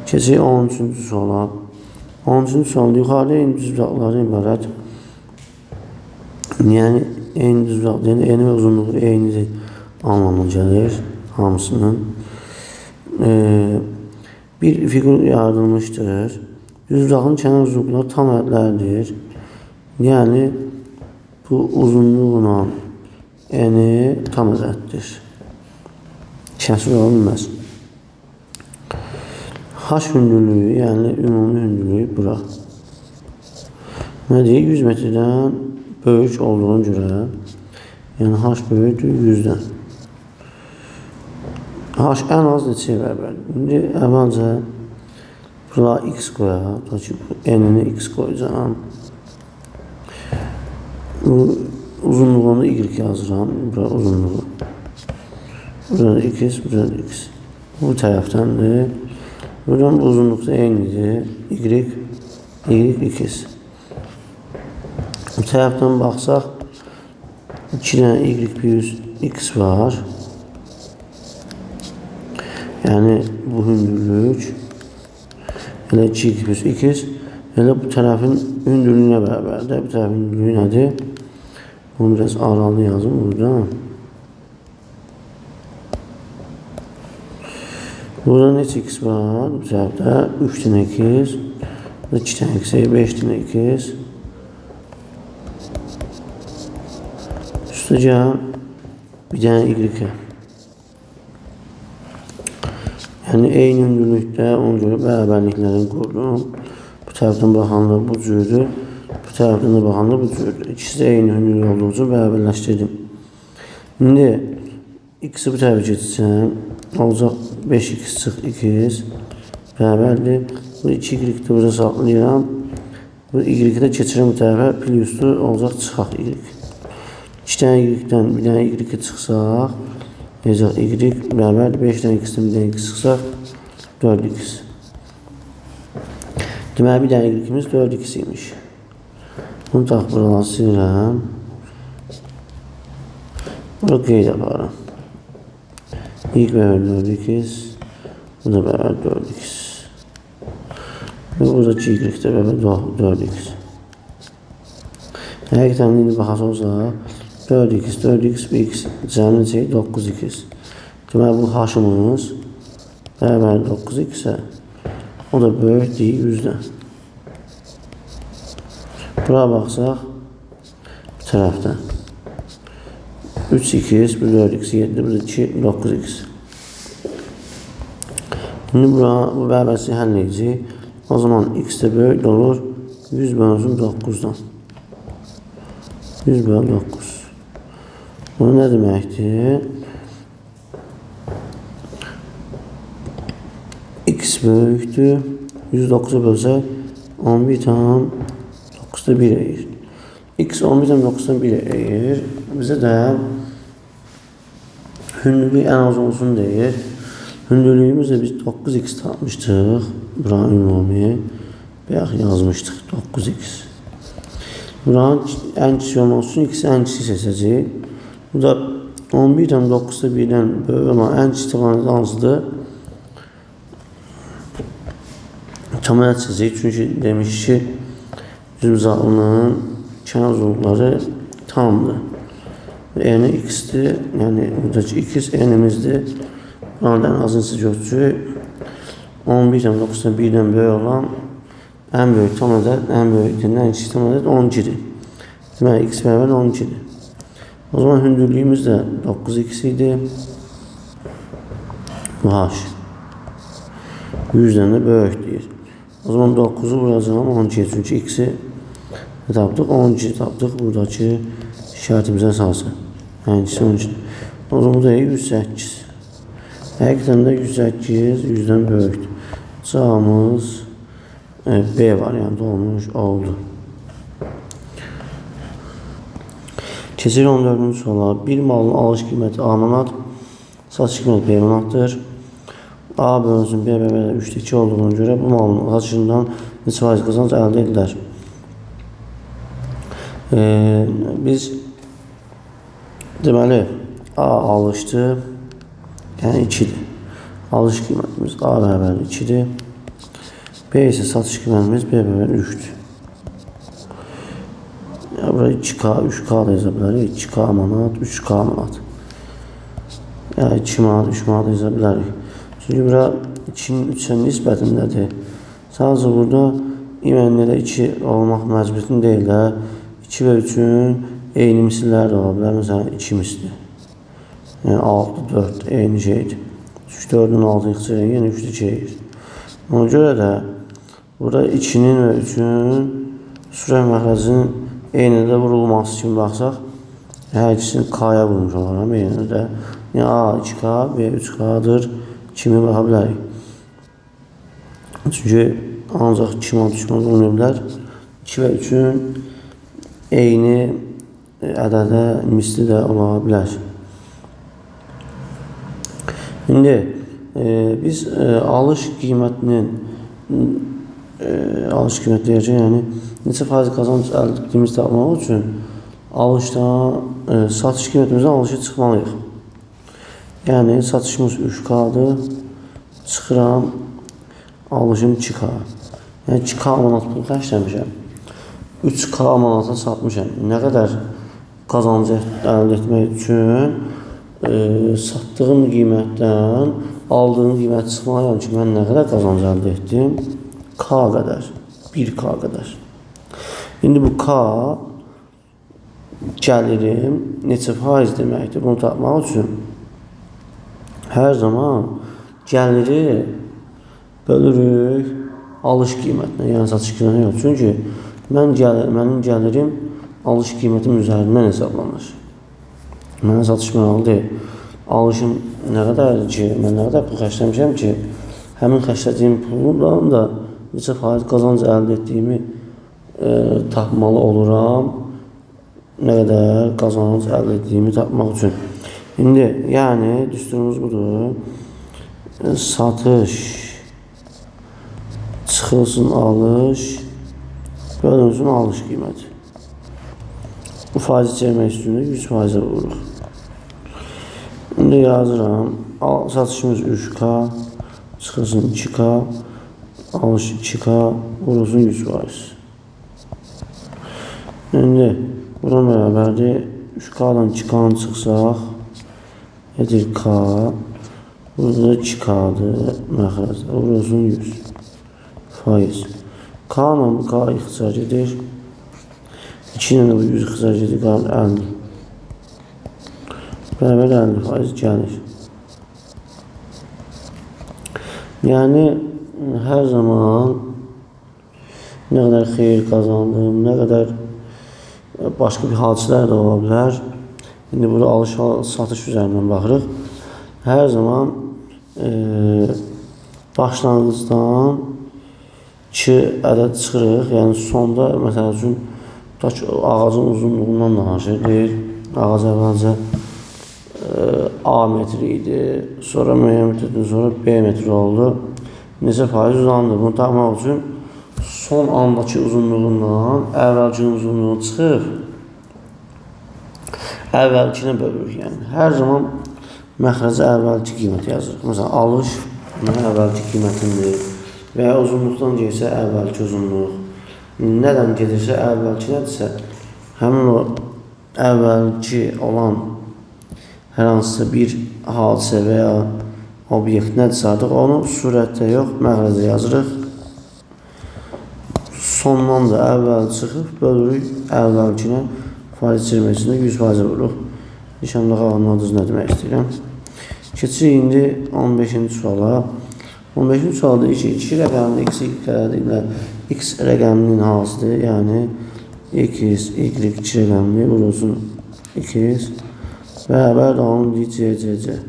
Keçək 13-cü suala. 13-cü sualda yuxarıda eyni düzbucaqlardan ibarət. Yəni, eyni düzbucaq, yəni eni və uzunluğu eynidir anlamına gəlir hamısının. Bir fiqur yaradılmışdır. Düzbucağın kənar uzunluqları tam ədədlərdir. Yəni, bu uzunluqla eni tam ədəddir. Kəsir ola bilməz. H hündürlüyü, yəni ümumi hündürlüyü bura. Nə deyir? 100 metrdən böyük olduğuna görə, yəni H böyükdür 100-dən. H ən az neçəyə bərabərdir? İndi əvvəlcə bura x qoyaq. Ta ki, n-ini x qoyacağam. Bu uzunluğunu y yazıram. Bura uzunluğu. Burada x, burada x. Bu tərəfdəndir. Buradan bu uzunluq da eynidir. Y, y, x. Bu tərəfdən baxsaq, 2 dənə y plus x var. Yəni, bu hündürlük elə 2y plus x, elə bu tərəfin hündürlüyünə bərabərdir. Bu tərəfin hündürlüyü nədir? Bunu biraz aralı yazım burada. Burada neçə x var? Bu tərəfdə 3 dənə x, 2 dənə x, 5 dənə x. Üstəcə bir dənə y. Yəni, eyni hündürlükdə ona görə bərabərliklərini qurdum. Bu tərəfdən baxanda bu cürdür, bu tərəfdən də baxanda bu cürdür. İkisi də eyni hündürlük olduğu üçün bərabərləşdirdim. İndi x-i bu tərəfə keçsəm, olacaq 5x çıx x bərabərdir. Bu 2y-i də burada saxlayıram. Bu y-i də keçirəm bu tərəfə, plusdur, olacaq çıxaq y. 2 dənə y-dən bir dənə y-i çıxsaq, olacaq y bərabərdir. 5 dənə x-dən bir dənə x çıxsaq, 4x. Deməli, bir dənə y-imiz 4x imiş. Bunu taxıb buradan silirəm. Bura qeyd aparıram. Y bərabər 4x, bu da bərabər 4x. Və buradakı y də bərabər 4x. Həqiqətən indi baxası olsa, 4x, 4x, bu x cəmi neçə? 9x. Deməli, bu h-ımız bərabər 9x-ə, o da böyükdür 100-dən. Bura baxsaq, bu tərəfdən. 3x, bu 4x, 7, bu 2, 9x. İndi bu bərabərliyi həll edəcəyik. O zaman x də böyük olur 100 bölünsün 9-dan. 100 bölü 9. Bu nə deməkdir? X böyükdür. 109-a bölsək 11,9-da 1 eləyir. X 11,9-dan 1 eləyir. Bizə də hündürlük ən az olsun deyir. Hündürlüyümüzlə biz 9x tapmışdıq. Buranın ümumi. Bayaq yazmışdıq 9x. Buranın ən kiçik olması üçün x ən kiçik seçəcəyik. Bu da 11,9-da 1-dən böyük olan ən kiçik tabanı hansıdır? Tam ədəd seçəcəyik. Çünki demiş ki, düzbucaqlının kənar uzunluqları tamdır. N x-dir, yəni buradakı x n-imizdir. Buranın ən azını götürəcəyik. 11,9-dan 1-dən böyük olan ən böyük tam ədəd, ən böyük ən kiçik tam ədəd 12-dir. Deməli, x bərabər 12-dir. O zaman hündürlüyümüz də 9x idi. Bu H. 100-dən də böyük deyir. O zaman 9-u vuracağam 12-yə. Çünki x-i tapdıq, 12 tapdıq buradakı şərtimizə əsasən. Yəni x 12. O zaman bu da 108. Həqiqətən də 108 100-dən böyükdür. Cavabımız B variantı olmuş oldu. Keçirik 14-cü suala. Bir malın alış qiyməti A manat, satış qiyməti B manatdır. A bölünsün B bərabər 3-də 2 olduğuna görə bu malın satışından neçə faiz qazanc əldə edilər? Biz deməli A alışdı, yəni 2-dir. Alış qiymətimiz A bərabər 2-dir. B isə satış qiymətimiz B bərabər 3-dür. Yəni, bura 2K, 3K da yaza bilərik. 2K manat, 3K manat. Yəni 2 manat, 3 manat yaza bilərik. Çünki bura 2-nin 3-ə nisbətindədir. Sadəcə burada iməndə elə 2 olmaq məcburiyyətində deyil də. 2 və 3-ün eyni misilləri də ola bilər. Məsələn, 2 misli. Yəni 6, 4 eyni şeydir. 3, 4-ün 6-ını ixtisar edir, yəni 3-ü 2 edir. Ona görə də burada 2-nin və 3-ün sürət məxrəcinin eyni də vurulması kimi baxsaq, hər ikisini K-ya vurmuş olaram eyni də. Yəni A 2K, B 3K-dır kimi baxa bilərik. Çünki ancaq 2 manat, 3 manat olmaya bilər. 2 və 3-ün eyni ədədə misli də ola bilər. İndi biz alış qiymətinin alış qiyməti deyəcək, yəni neçə faiz qazanc əldə etdiyimizi tapmaq üçün alışdan satış qiymətimizdən alışa çıxmalıyıq. Yəni satışımız 3K-dır, çıxıram, alışım 2K. Yəni 2K manat pul xərcləmişəm. 3K manata satmışam. Nə qədər qazanc əldə etmək üçün satdığım qiymətdən aldığım qiymət çıxmalıyam ki, mən nə qədər qazanc əldə etdim? K qədər, 1K qədər. İndi bu K gəlirim neçə faiz deməkdir? Bunu tapmaq üçün hər zaman gəliri bölürük alış qiymətinə, yəni satış qiymətinə yox. Çünki mənim gəlirim alış qiymətim üzərindən hesablanır. Mənə satış maraqlı deyil. Alışım nə qədərdir ki, mən nə qədər pul xərcləmişəm ki, həmin xərclədiyim puldan da neçə faiz qazanc əldə etdiyimi tapmalı oluram. Nə qədər qazanc əldə etdiyimi tapmaq üçün. İndi, yəni, düsturumuz budur. Satış, çıxılsın alış, bölünsün alış qiyməti. Bu faizi çevirmək üstündə 100%-ə vururuq. İndi yazıram. Satışımız 3K, çıxılsın 2K, alış 2K, vurulsun 100%. İndi buna bərabərdir. 3K-dan 2K-nı çıxsaq, edir K, burada da 2K-dır məxrəcdə, vurulsun 100%. K ilə bu K ixtisar edir. 2 ilə də bu 100 ixtisar edir, qalır 50. Bərabər 50% gəlir. Yəni, hər zaman nə qədər xeyir qazandım, nə qədər başqa bir hadisələr də ola bilər. İndi burada alış-satış üzərindən baxırıq. Hər zaman başlanğıcdan 2 ədəd çıxırıq. Yəni, sonda, məsəl üçün, ağacın uzunluğundan danışır. Deyir, ağac əvvəlcə A metri idi, sonra müəyyən müddətdən sonra B metri oldu. Neçə faiz uzandı? Bunu tapmaq üçün son andakı uzunluğundan əvvəlki uzunluğu çıxıb əvvəlkinə bölürük. Yəni, hər zaman məxrəcə əvvəlki qiymət yazırıq. Məsələn, alış mənə əvvəlki qiymətimdir və ya uzunluqdan gəlsə əvvəlki uzunluq. Nədən gedirsə, əvvəlki nədirsə, həmin o əvvəlki olan hər hansısa bir hadisə və ya obyekt nədirsə artıq onu surətdə yox, məxrəcə yazırıq. Sondan da əvvəl çıxıb bölürük əvvəlkinə faiz çirməsində 100% vururuq. İnşallah anladınız nə demək istəyirəm. Keçirik indi 15-ci suala. 15-ci sualda deyir ki, 2 rəqəmli x, y ədədi ilə x rəqəminin hansıdır? Yəni x, y 2 rəqəmli vurulsun x bərabər alın deyir c, c, c.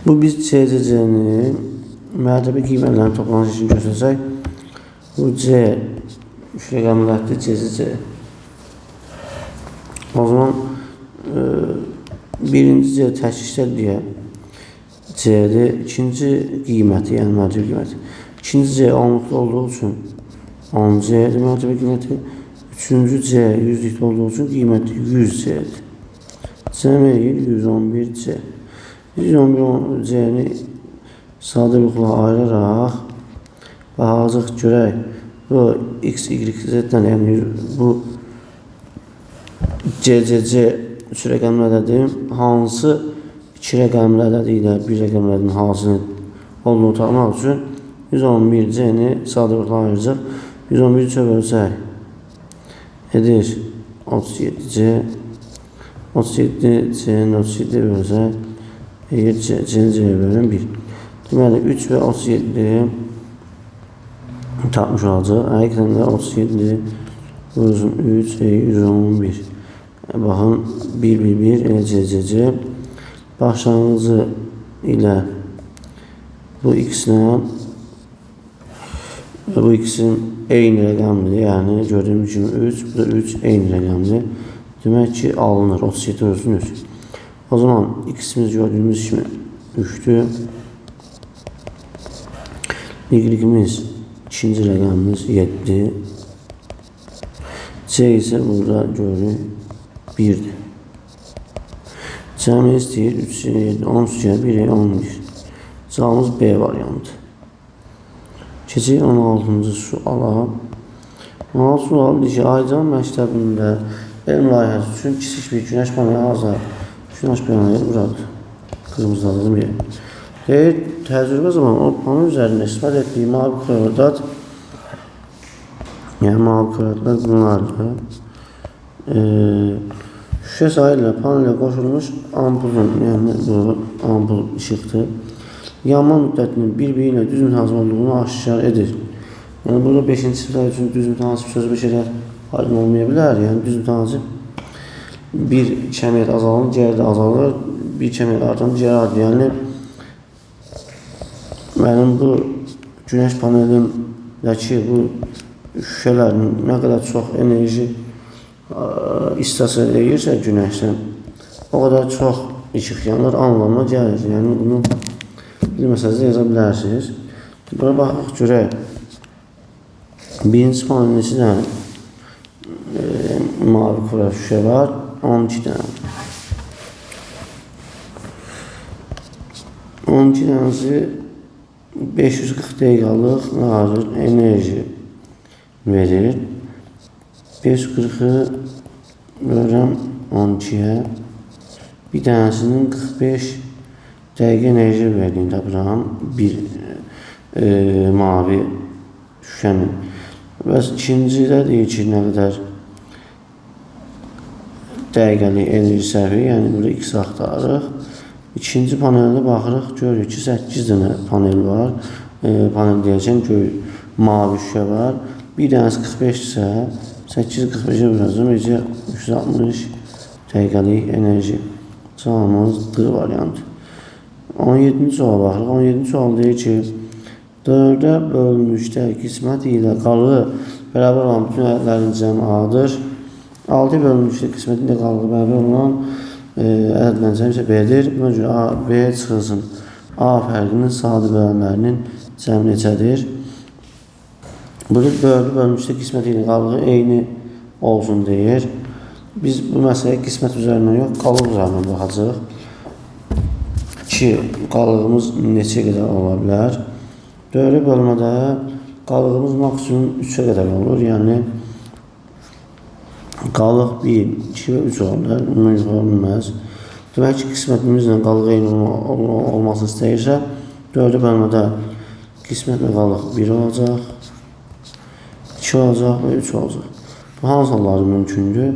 Bu biz c, c, c-ni mərtəbə qiymətlərinin toplanışı üçün göstərsək, bu c 3 rəqəmlidir, c, c, c. O zaman birinci C təklikdə deyə C-dir. İkinci qiyməti, yəni mərtəbə qiyməti. İkinci C onluqda olduğu üçün 10C-dir mərtəbə qiyməti. Üçüncü C yüzlükdə olduğu üçün qiyməti 100C-dir. Cəm eləyir 111C. 111C-ni sadə buxla ayıraraq baxacaq görək bu X, Y, Z-dən, yəni bu C, C, C 3 rəqəmli ədədin hansı 2 rəqəmli ədədi ilə 1 rəqəmli ədədin hansını olduğunu tapmaq üçün 111C-ni sadə buxla ayıracaq. 111 3-ə bölsək edir 37C. 37C-nin 37 bölsək edir C. C-ni C-yə bölün 1. Deməli 3 və 37 tapmış olacaq. Həqiqətən də 37 vurulsun 3 111. Baxın 1, 1, 1 elə C, C, C. Başlanğıcı ilə bu x-lə bu x-in eyni rəqəmlidir. Yəni gördüyümüz kimi 3, bu da 3 eyni rəqəmlidir. Demək ki alınır 37 vurulsun 3. O zaman x-imiz gördüyümüz kimi 3-dür. Y-imiz ikinci rəqəmimiz 7. C isə burada görürük 1-dir. Cəmi istəyir 3, 7, 13, 1, 11. Cavabımız B variantı. Keçirik 16-cı suala. 16-cı sual deyir ki, Aycan məktəbində elm layihəsi üçün kiçik bir günəş paneli hazırlayır. Günəş paneli buradır. Qırmızıladığım yer. Deyir, təcrübə zamanı o panel üzərində istifadə etdiyi mavi kvadrat, yəni mavi kvadratlar bunlardır. Şüşə sayı ilə panelə qoşulmuş ampulun, yəni bu ampul işıqdır, yanma müddətinin bir-biri ilə düz mütənasib olduğunu aşkar edir. Yəni burada 5-ci siniflər üçün düz mütənasib sözü bir şeylər aydın olmaya bilər. Yəni düz mütənasib bir kəmiyyət azalır, digəri də azalır, bir kəmiyyət artan, digəri artır. Yəni mənim bu günəş panelimdəki bu şüşələr nə qədər çox enerji istehsal edirsə günəşdən, o qədər çox işıq yanır anlamına gəlir. Yəni bunu bilməsəniz də yaza bilərsiniz. Bura baxaq görək. Birinci panelin neçə dənə mavi kura şüşə var? 12 dənə. 12 dənəsi 540 dəqiqəlik nə hazır enerji verir. 540-ı bölürəm 12-yə. Bir dənəsinin 45 dəqiqə enerji verdiyini tapıram bir mavi şüşənin. Bəs ikincidə deyir ki, nə qədər dəqiqəlik enerji sərf edir, yəni burada x axtarırıq. İkinci paneldə baxırıq, görürük ki, 8 dənə panel var. Panel deyəcəm, mavi şüşə var. Bir dənəsi 45 isə 8.45-ə vuracağım, necə 360 dəqiqəlik enerji. Cavabımız D variantı. 17-ci suala baxırıq. 17-ci sual deyir ki, 4-ə bölünmüşdə qismət ilə qalığı bərabər olan bütün ədədlərin cəmi A-dır. 6-ya bölünmüşdə qismət ilə qalığı bərabər olan ədədlərin cəmi isə B-dir. Buna görə A, B çıxılsın. A fərqinin sadə bölənlərinin cəmi neçədir? Burada 4-ü bölmüşdə qismət ilə qalığı eyni olsun deyir. Biz bu məsələyə qismət üzərindən yox, qalıq üzərindən baxacağıq ki, qalığımız neçə qədər ola bilər. 4-ü bölmədə qalığımız maksimum 3-ə qədər olur. Yəni, qalıq 1, 2 və 3 ola bilər. Bundan yuxarı bilməz. Demək ki, qismətimizlə qalıq eyni olmasını istəyirsə, 4-ü bölmədə qismətlə qalıq 1 olacaq, 2 olacaq və 3 olacaq. Bu hansı hallarda mümkündür?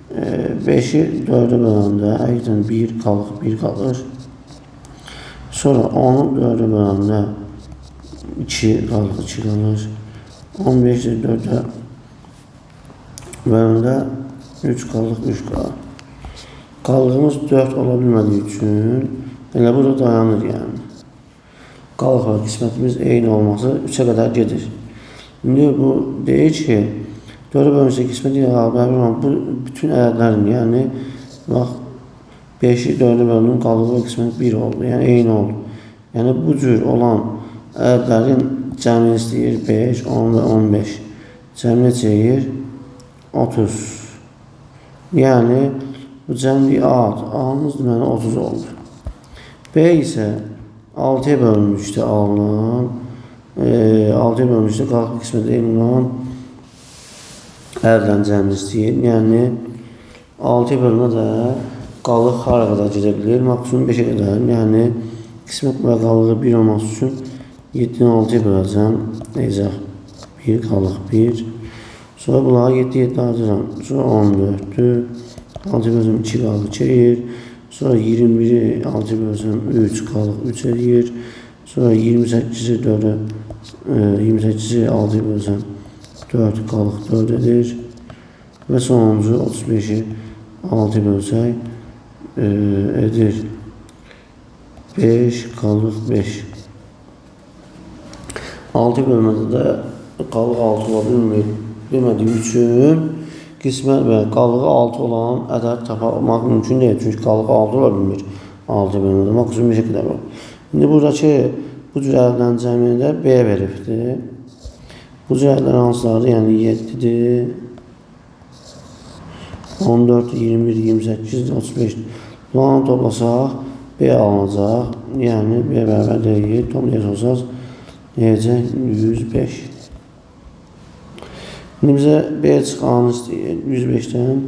5-i 4-ə böləndə həqiqətən 1 qalıq 1 qalır. Sonra 10-u 4-ə böləndə 2 qalıq 2 qalır. 15-i 4-ə böləndə 3 qalıq 3 qalır. Qalığımız 4 ola bilmədiyi üçün elə burada dayanır yəni. Qalıq və qismətimiz eyni olması 3-ə qədər gedir. İndi bu deyir ki, 4-ə bölünsə qismət ilə bərabər olan bu bütün ədədlərin, yəni bax 5-i 4-ə bölünün qalığı və qismət 1 oldu, yəni eyni oldu. Yəni bu cür olan ədədlərin cəmini istəyir 5, 10 və 15. Cəmi neçə eləyir? 30. Yəni bu cəmlik A-dır. A-mız deməli 30 oldu. B isə 6-ya bölünmüşdü alınan. 6-ya bölünmüşdü qalıq qismət eyni olan ədədlərin cəmini istəyir. Yəni 6-ya bölmə də qalıq hara qədər gedə bilir? Maksimum 5-ə qədər. Yəni qismət və qalığı 1 olması üçün 7-ni 6-ya böləcəm. Neyəcək? 1 qalıq 1. Sonra bunlara 7 7 artıram. Sonra 14-dür. 6 bölsəm 2 qalıq 2 eləyir. Sonra 21-i 6 bölsəm 3 qalıq 3 eləyir. Sonra 28-i 4-ə 28-i 6 bölsəm 4 qalıq 4 edir. Və sonuncu 35-i 6 bölsək edir. 5 qalıq 5. 6 bölmədə də qalıq 6 ola bilmədiyi üçün qismət və qalığı 6 olan ədəd tapmaq mümkün deyil. Çünki qalığı 6 ola bilmir. 6 bölmədə maksimum 5-ə qədər olur. İndi buradakı bu cür ədədlərin cəmini də B veribdir. Bu cür ədədlər hansılardır? Yəni 7-dir, 14, 21, 28, 35. Bunları toplasaq B alınacaq. Yəni B bərabər deyil. Toplayacaq olsaq deyəcək 105. İndi bizə B çıxanı istəyir. 105-dən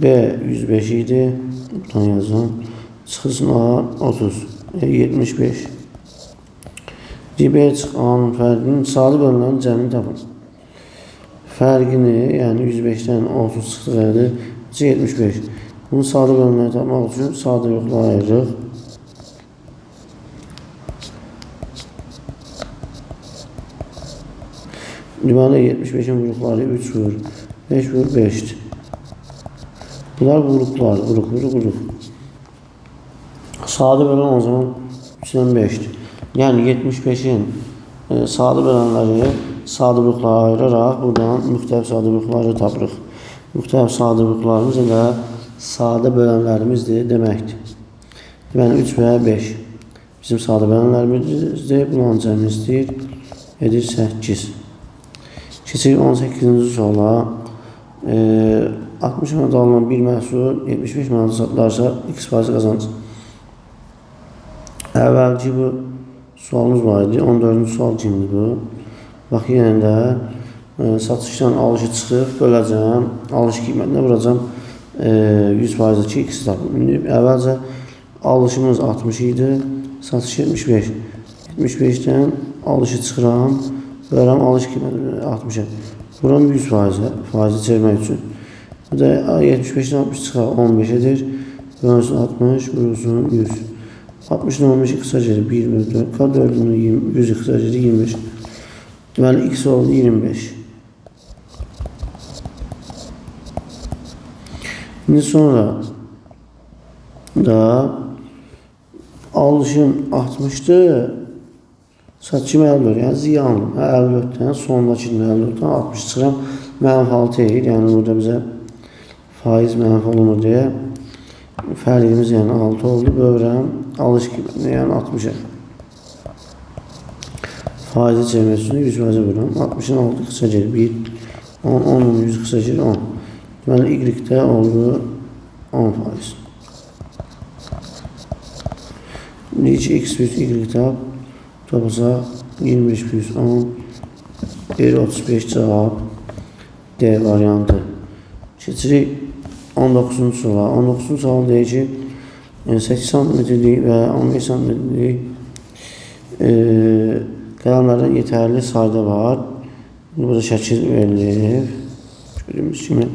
B 105 idi. Buradan yazın. Çıxılsın A 30. 75. B çıx A-nın fərqinin sadə bölünlərin cəmini tapın. Fərqini, yəni 105-dən 30 çıxdıq əldə 75. Bunu sadə bölünləri tapmaq üçün sadə yoxlara ayırırıq. Deməli 75-in vuruqları 3 vur, 5 vur, 5-dir. Bunlar vuruqlar, vuruq, vuruq, vuruq. Sadə bölən o zaman 3-dən 5-dir. Yəni 75-in sadə bölənləri sadə vuruqlara ayıraraq buradan müxtəlif sadə vuruqları tapırıq. Müxtəlif sadə vuruqlarımız elə sadə bölənlərimizdir deməkdir. Deməli 3 və 5 bizim sadə bölənlərimizdir. Bunların cəmini istəyir, edir 8. Keçirik 18-ci suala. 60 manat alınan bir məhsul 75 manata satılarsa x faiz qazanc. Əvvəlki bu sualımız var idi. 14-cü sual kimdir bu? Bax, yenə də satışdan alışı çıxıb böləcəm. Alış qiymətinə vuracam 100%-ki x tapım. İndi əvvəlcə alışımız 60 idi. Satış 75. 75-dən alışı çıxıram. Bölürəm alış qiymətini 60-a. Vuram 100%, faizi çevirmək üçün. Bu da 75-dən 60 çıxar, 15 edir. Bölünsün 60, vurulsun 100. 60-dan 15 qısa gedir, 1 bölü 4. K 4-ünü 100 qısa gedir, 25. Deməli, x oldu 25. İndi sonra da alışım 60-dır. Satışım 54, yəni ziyanlı. 54-dən, sondakı 54-dən 60 çıxıram. Mənfi 6 eləyir. Yəni burada bizə faiz mənfi olunur deyə fərqimiz yəni 6 oldu. Bölürəm alış qiymətini, yəni 60-a. Faizi çevirmək üçün 100 faizə vururam. 60-ın 6 qısa gedir 1, 10, 10-un 100 qısa gedir 10. Deməli Y-də oldu 10 faiz. Deyir ki, X plus Y tap. Toplasaq 25 plus 10, 1,35 cavab D variantı. Keçirik 19-cu suala. 19-cu sual deyir ki, 8 cm-lik və 15 cm-lik qələmlərdən yetərli sayda var. Burada şəkil verilib. Bildiyimiz kimi.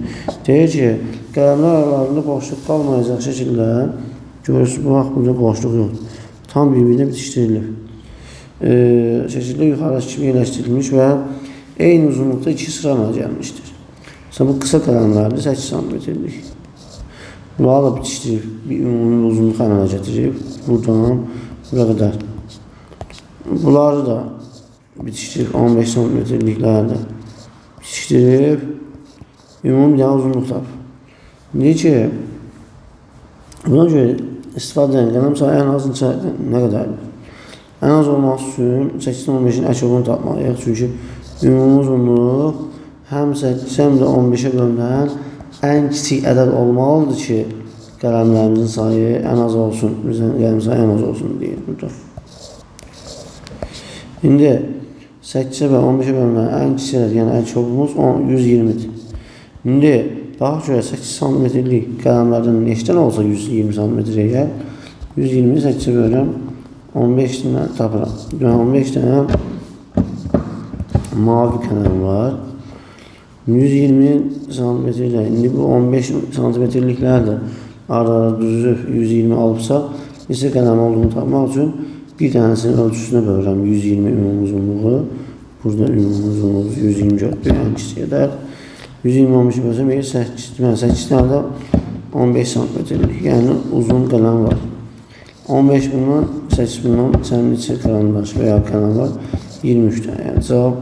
Deyir ki, qələmlər aralarında boşluq qalmayacaq şəkildə, görürsünüz, bax, burada boşluq yoxdur. Tam bir-birinə bitişdirilib. Şəkildə yuxarıdakı kimi yerləşdirilmiş və eyni uzunluqda 2 sıra əmələ gəlmişdir. Məsələn, bu qısa qələmlərdir, 8 santimetrlik. Bunları da bitişdirib, bir ümumi uzunluq əmələ gətirib. Buradan bura qədər. Bunları da bitişdirib, 15 santimetrlikləri də bitişdirib, ümumi bir dənə uzunluq tapıb. Deyir ki, buna görə istifadə edən qələm sayı ən az nə qədərdir? Ən az olmaq üçün 8-15-in əkobunu tapmalıyıq. Çünki ümumi uzunluq həm 8, həm də 15-ə bölünən ən kiçik ədəd olmalıdır ki, qələmlərimizin sayı ən az olsun, bizim qələm sayı ən az olsun deyir burada. İndi 8-ə və 15-ə bölünən ən kiçik ədəd, yəni əkobumuz 120-dir. İndi baxaq görə 8 santimetrlik qələmlərdən neçə dənə olsa 120 santimetrə gəl. 120-ni 8-ə bölürəm, 15 dənə tapıram. Yəni 15 dənə mavi qələm var. 120 santimetrlə, indi bu 15 santimetrliklər də arada düzüb 120 alıbsa, neçə qələm olduğunu tapmaq üçün bir dənəsinin ölçüsünə bölürəm 120 ümumi uzunluğu. Burada ümumi uzunluğu 120 gördük, ən kiçik ədəd. 120 15 bölsəm, 8, deməli 8 dənə də 15 santimetrlik, yəni uzun qələm var. 15 bundan, 8 bundan neçə qarandaş və ya qələm var? 23 dənə, yəni cavab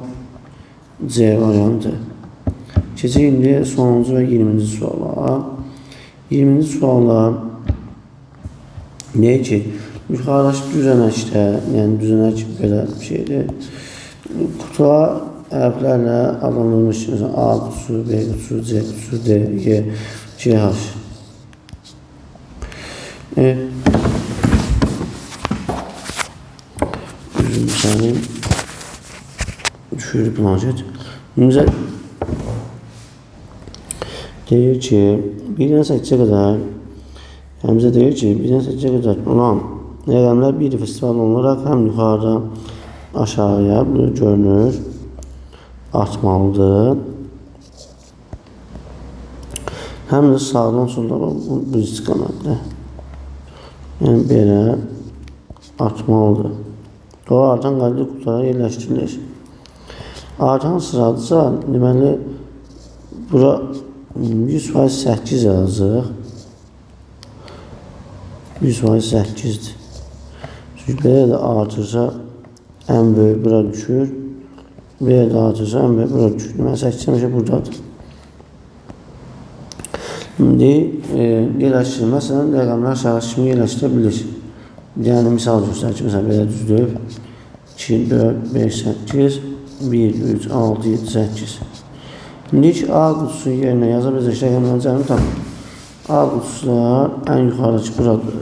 C variantı. Keçək indi sonuncu və 20-ci suala. 20-ci suala deyir ki, yuxarıdakı düzənəkdə, yəni düzənək belə bir şeydir, qutular hərflərlə adlandırılmış, məsələn, A qutusu, B qutusu, C qutusu, D, G, C, H. Bir saniye, düşür planşet. Bizə deyir ki, 1-dən 8-ə qədər, yəni bizə deyir ki, 1-dən 8-ə qədər olan rəqəmlər bir dəfə istifadə olunaraq həm yuxarıdan aşağıya, bu görünür, artmalıdır. Həm də sağdan solda bu istiqamətdə. Yəni belə artmalıdır. Doğru artan qayda qutulara yerləşdirilir. Artan sıradısa, deməli, bura 100% 8 yazacaq. 100% 8-dir. Çünki belə də artırsa, ən böyük bura düşür. Belə də artırsa, ən böyük bura düşür. Deməli, 8 həmişə buradadır. İndi yerləşdirir. Məsələn, rəqəmlər aşağı kimi yerləşdirə bilir. Yəni, misal göstərir ki, məsələn, belə düzdür. 2, 4, 5, 8, 1, 3, 6, 7, 8. İndi ki, A qutusu yerinə yaza biləcək rəqəmlərin cəmini tapın. A qutusu da ən yuxarıdakı buradır.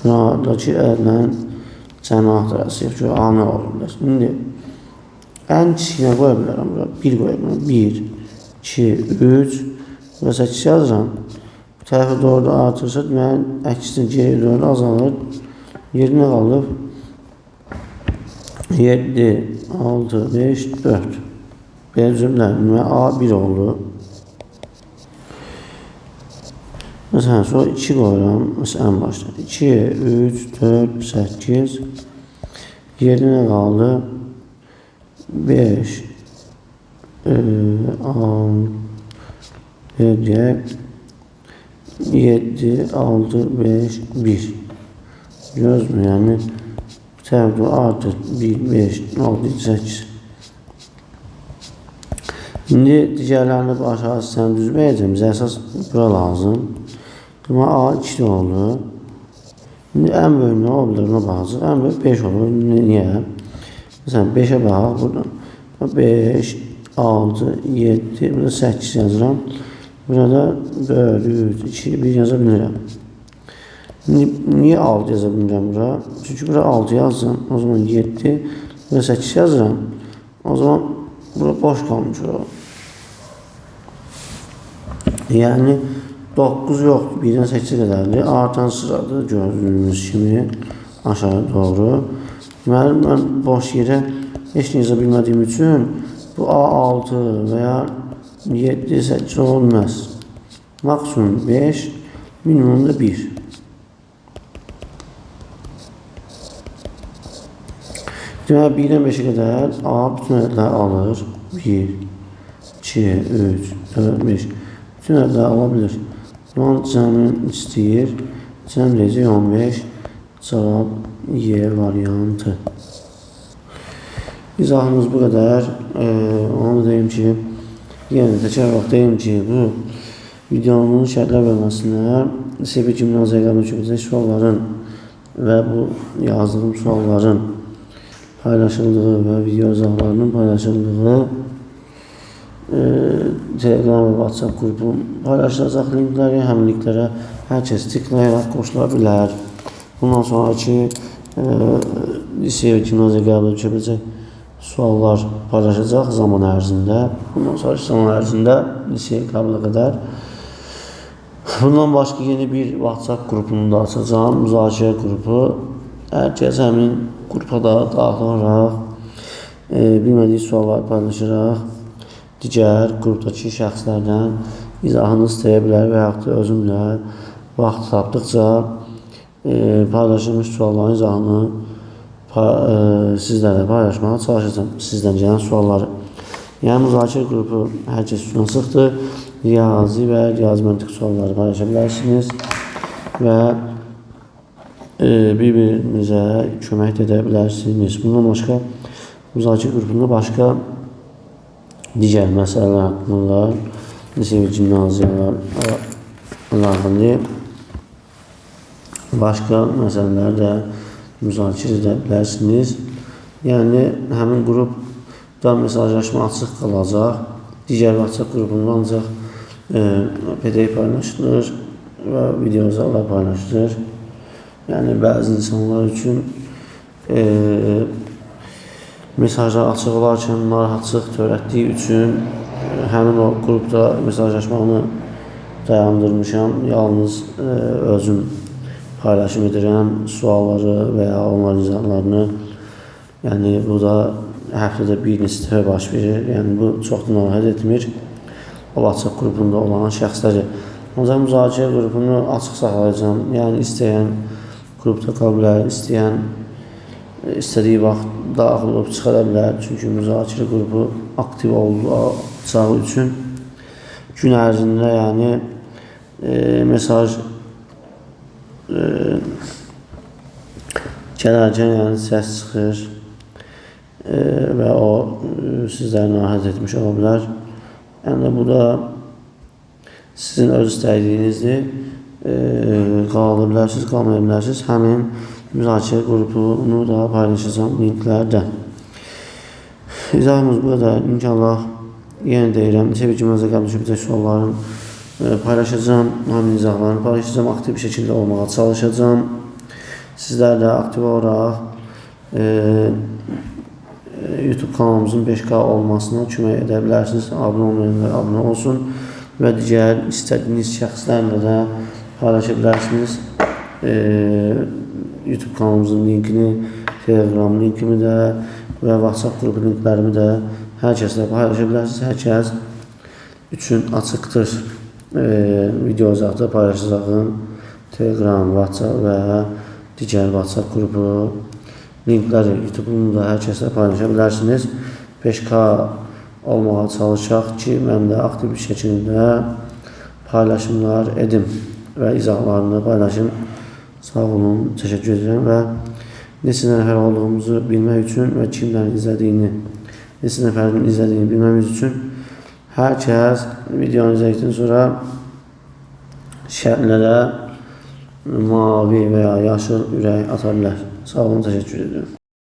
Buradakı ədədlərin cəmi axtarasıyıq ki, A nə ola bilər. İndi ən kiçiyinə qoya bilərəm bura. 1 qoya bilərəm. 1, 2, 3, bura 8 yazıram. Bu tərəfə doğru da artırsa, deməli, əksinə geri doğru azalır. Yerinə qalıb 7, 6, 5, 4. Belə cümlə, deməli, A 1 oldu. Məsələn, sonra 2 qoyuram, məsələn, ən başda. 2, 3, 4, 8. Yerinə qaldı 5, 6, 7, 6, 5, 1. Görürüzmü? Yəni, bu tərəfdə artır 1, 5, 6, 7, 8. İndi digərlərini bu aşağı hissəni düzməyəcəm. Bizə əsas bura lazım. Deməli, A 2 oldu. İndi ən böyük nə ola bilər? Ona baxacaq. Ən böyük 5 olur. Niyə? Məsələn, 5-ə baxaq buradan. 5, 6, 7, burada 8 yazıram. Burada 4, 3, 2, 1 yaza bilirəm. Niyə 6 yaza bilmirəm bura? Çünki bura 6 yazdım. O zaman 7, bura 8 yazıram. O zaman bura boş qalmış o. Yəni 9 yoxdur, 1-dən 8-ə qədərdir. Artan sıradır, gördüyünüz kimi aşağı doğru. Deməli, mən boş yerə heç nə yaza bilmədiyim üçün bu A6 və ya 7, 8 ola bilməz. Maksimum 5, minimum da 1. Deməli, 1-dən 5-ə qədər A bütün ədədləri alır. 1, 2, 3, 4, 5. Bütün ədədləri ala bilir. Zaman cəmin istəyir. Cəm deyəcək 15. Cavab Y variantı. İzahımız bu qədər. Onu deyim ki, yenə də təkrar olaraq deyim ki, bu videonun şərtlər bölməsinə CV gimnaziyaya qəbul ediləcək sualların və bu yazdığım sualların paylaşıldığı və video izahlarının paylaşıldığı Telegram və WhatsApp qrupu paylaşılacaq linkləri, həmin linklərə hər kəs tıklayaraq qoşula bilər. Bundan sonraki lisey və gimnaziya qəbul ediləcək suallar paylaşacaq zaman ərzində. Bundan sonraki zaman ərzində liseyə qəbula qədər. Bundan başqa yeni bir WhatsApp qrupunu da açacağam, müzakirə qrupu. Hər kəs həmin qrupa da daxil olaraq, bilmədiyi sualları paylaşaraq digər qrupdakı şəxslərdən izahını istəyə bilər və yaxud da özümlə vaxt tapdıqca paylaşılmış sualların izahını sizlərlə paylaşmağa çalışacağam, sizdən gələn sualları. Yəni, müzakirə qrupu hər kəs üçün açıqdır. Riyazi və riyazi məntiq sualları paylaşa bilərsiniz və bir-birinizə kömək edə bilərsiniz. Bundan başqa müzakirə qrupunda başqa digər məsələlər haqqında, lisey və gimnaziyalar əlaqəli başqa məsələləri də müzakirə edə bilərsiniz. Yəni, həmin qrupda mesajlaşma açıq qalacaq. Digər WhatsApp qrupunda ancaq PDF paylaşılır və video izahlar paylaşılır. Yəni, bəzi insanlar üçün mesajlar açıq olarkən narahatçılıq törətdiyi üçün həmin o qrupda mesajlaşmanı dayandırmışam. Yalnız özüm paylaşım edirəm sualları və ya onların izahlarını. Yəni, bu da həftədə bir neçə dəfə baş verir. Yəni, bu çox da narahat etmir o WhatsApp qrupunda olan şəxsləri. Ancaq müzakirə qrupunu açıq saxlayacağam. Yəni, istəyən qrupda qala bilər, istəyən istədiyi vaxt daxil olub çıxara bilər. Çünki müzakirə qrupu aktiv olacağı üçün gün ərzində, yəni mesaj gələrkən, yəni səs çıxır və o sizləri narahat etmiş ola bilər. Yəni, bu da sizin öz istədiyinizdir. Qala bilərsiniz, qalmaya bilərsiniz. Həmin müzakirə qrupunu da paylaşacağam linklərdə. İzahımız bu qədər. İnşallah yenə deyirəm, lisey və gimnaziya qəbul ediləcək sualların paylaşacağam, həmin izahlarını paylaşacağam, aktiv bir şəkildə olmağa çalışacağam. Sizlər də aktiv olaraq YouTube kanalımızın 5K olmasına kömək edə bilərsiniz. Abunə olmayanlar abunə olsun və digər istədiyiniz şəxslərlə də paylaşa bilərsiniz. YouTube kanalımızın linkini, Telegram linkimi də və WhatsApp qrupu linklərimi də hər kəslə paylaşa bilərsiniz. Hər kəs üçün açıqdır. Video izahda paylaşacağım Telegram, WhatsApp və digər WhatsApp qrupu linkləri, YouTube-umu da hər kəslə paylaşa bilərsiniz. 5K olmağa çalışaq ki, mən də aktiv bir şəkildə paylaşımlar edim və izahlarını paylaşım. Sağ olun, təşəkkür edirəm və neçə nəfər olduğumuzu bilmək üçün və kimlərin izlədiyini, neçə nəfərin izlədiyini bilməmiz üçün hər kəs videonu izlədikdən sonra şərhlərə mavi və ya yaşıl ürək ata bilər. Sağ olun, təşəkkür edirəm.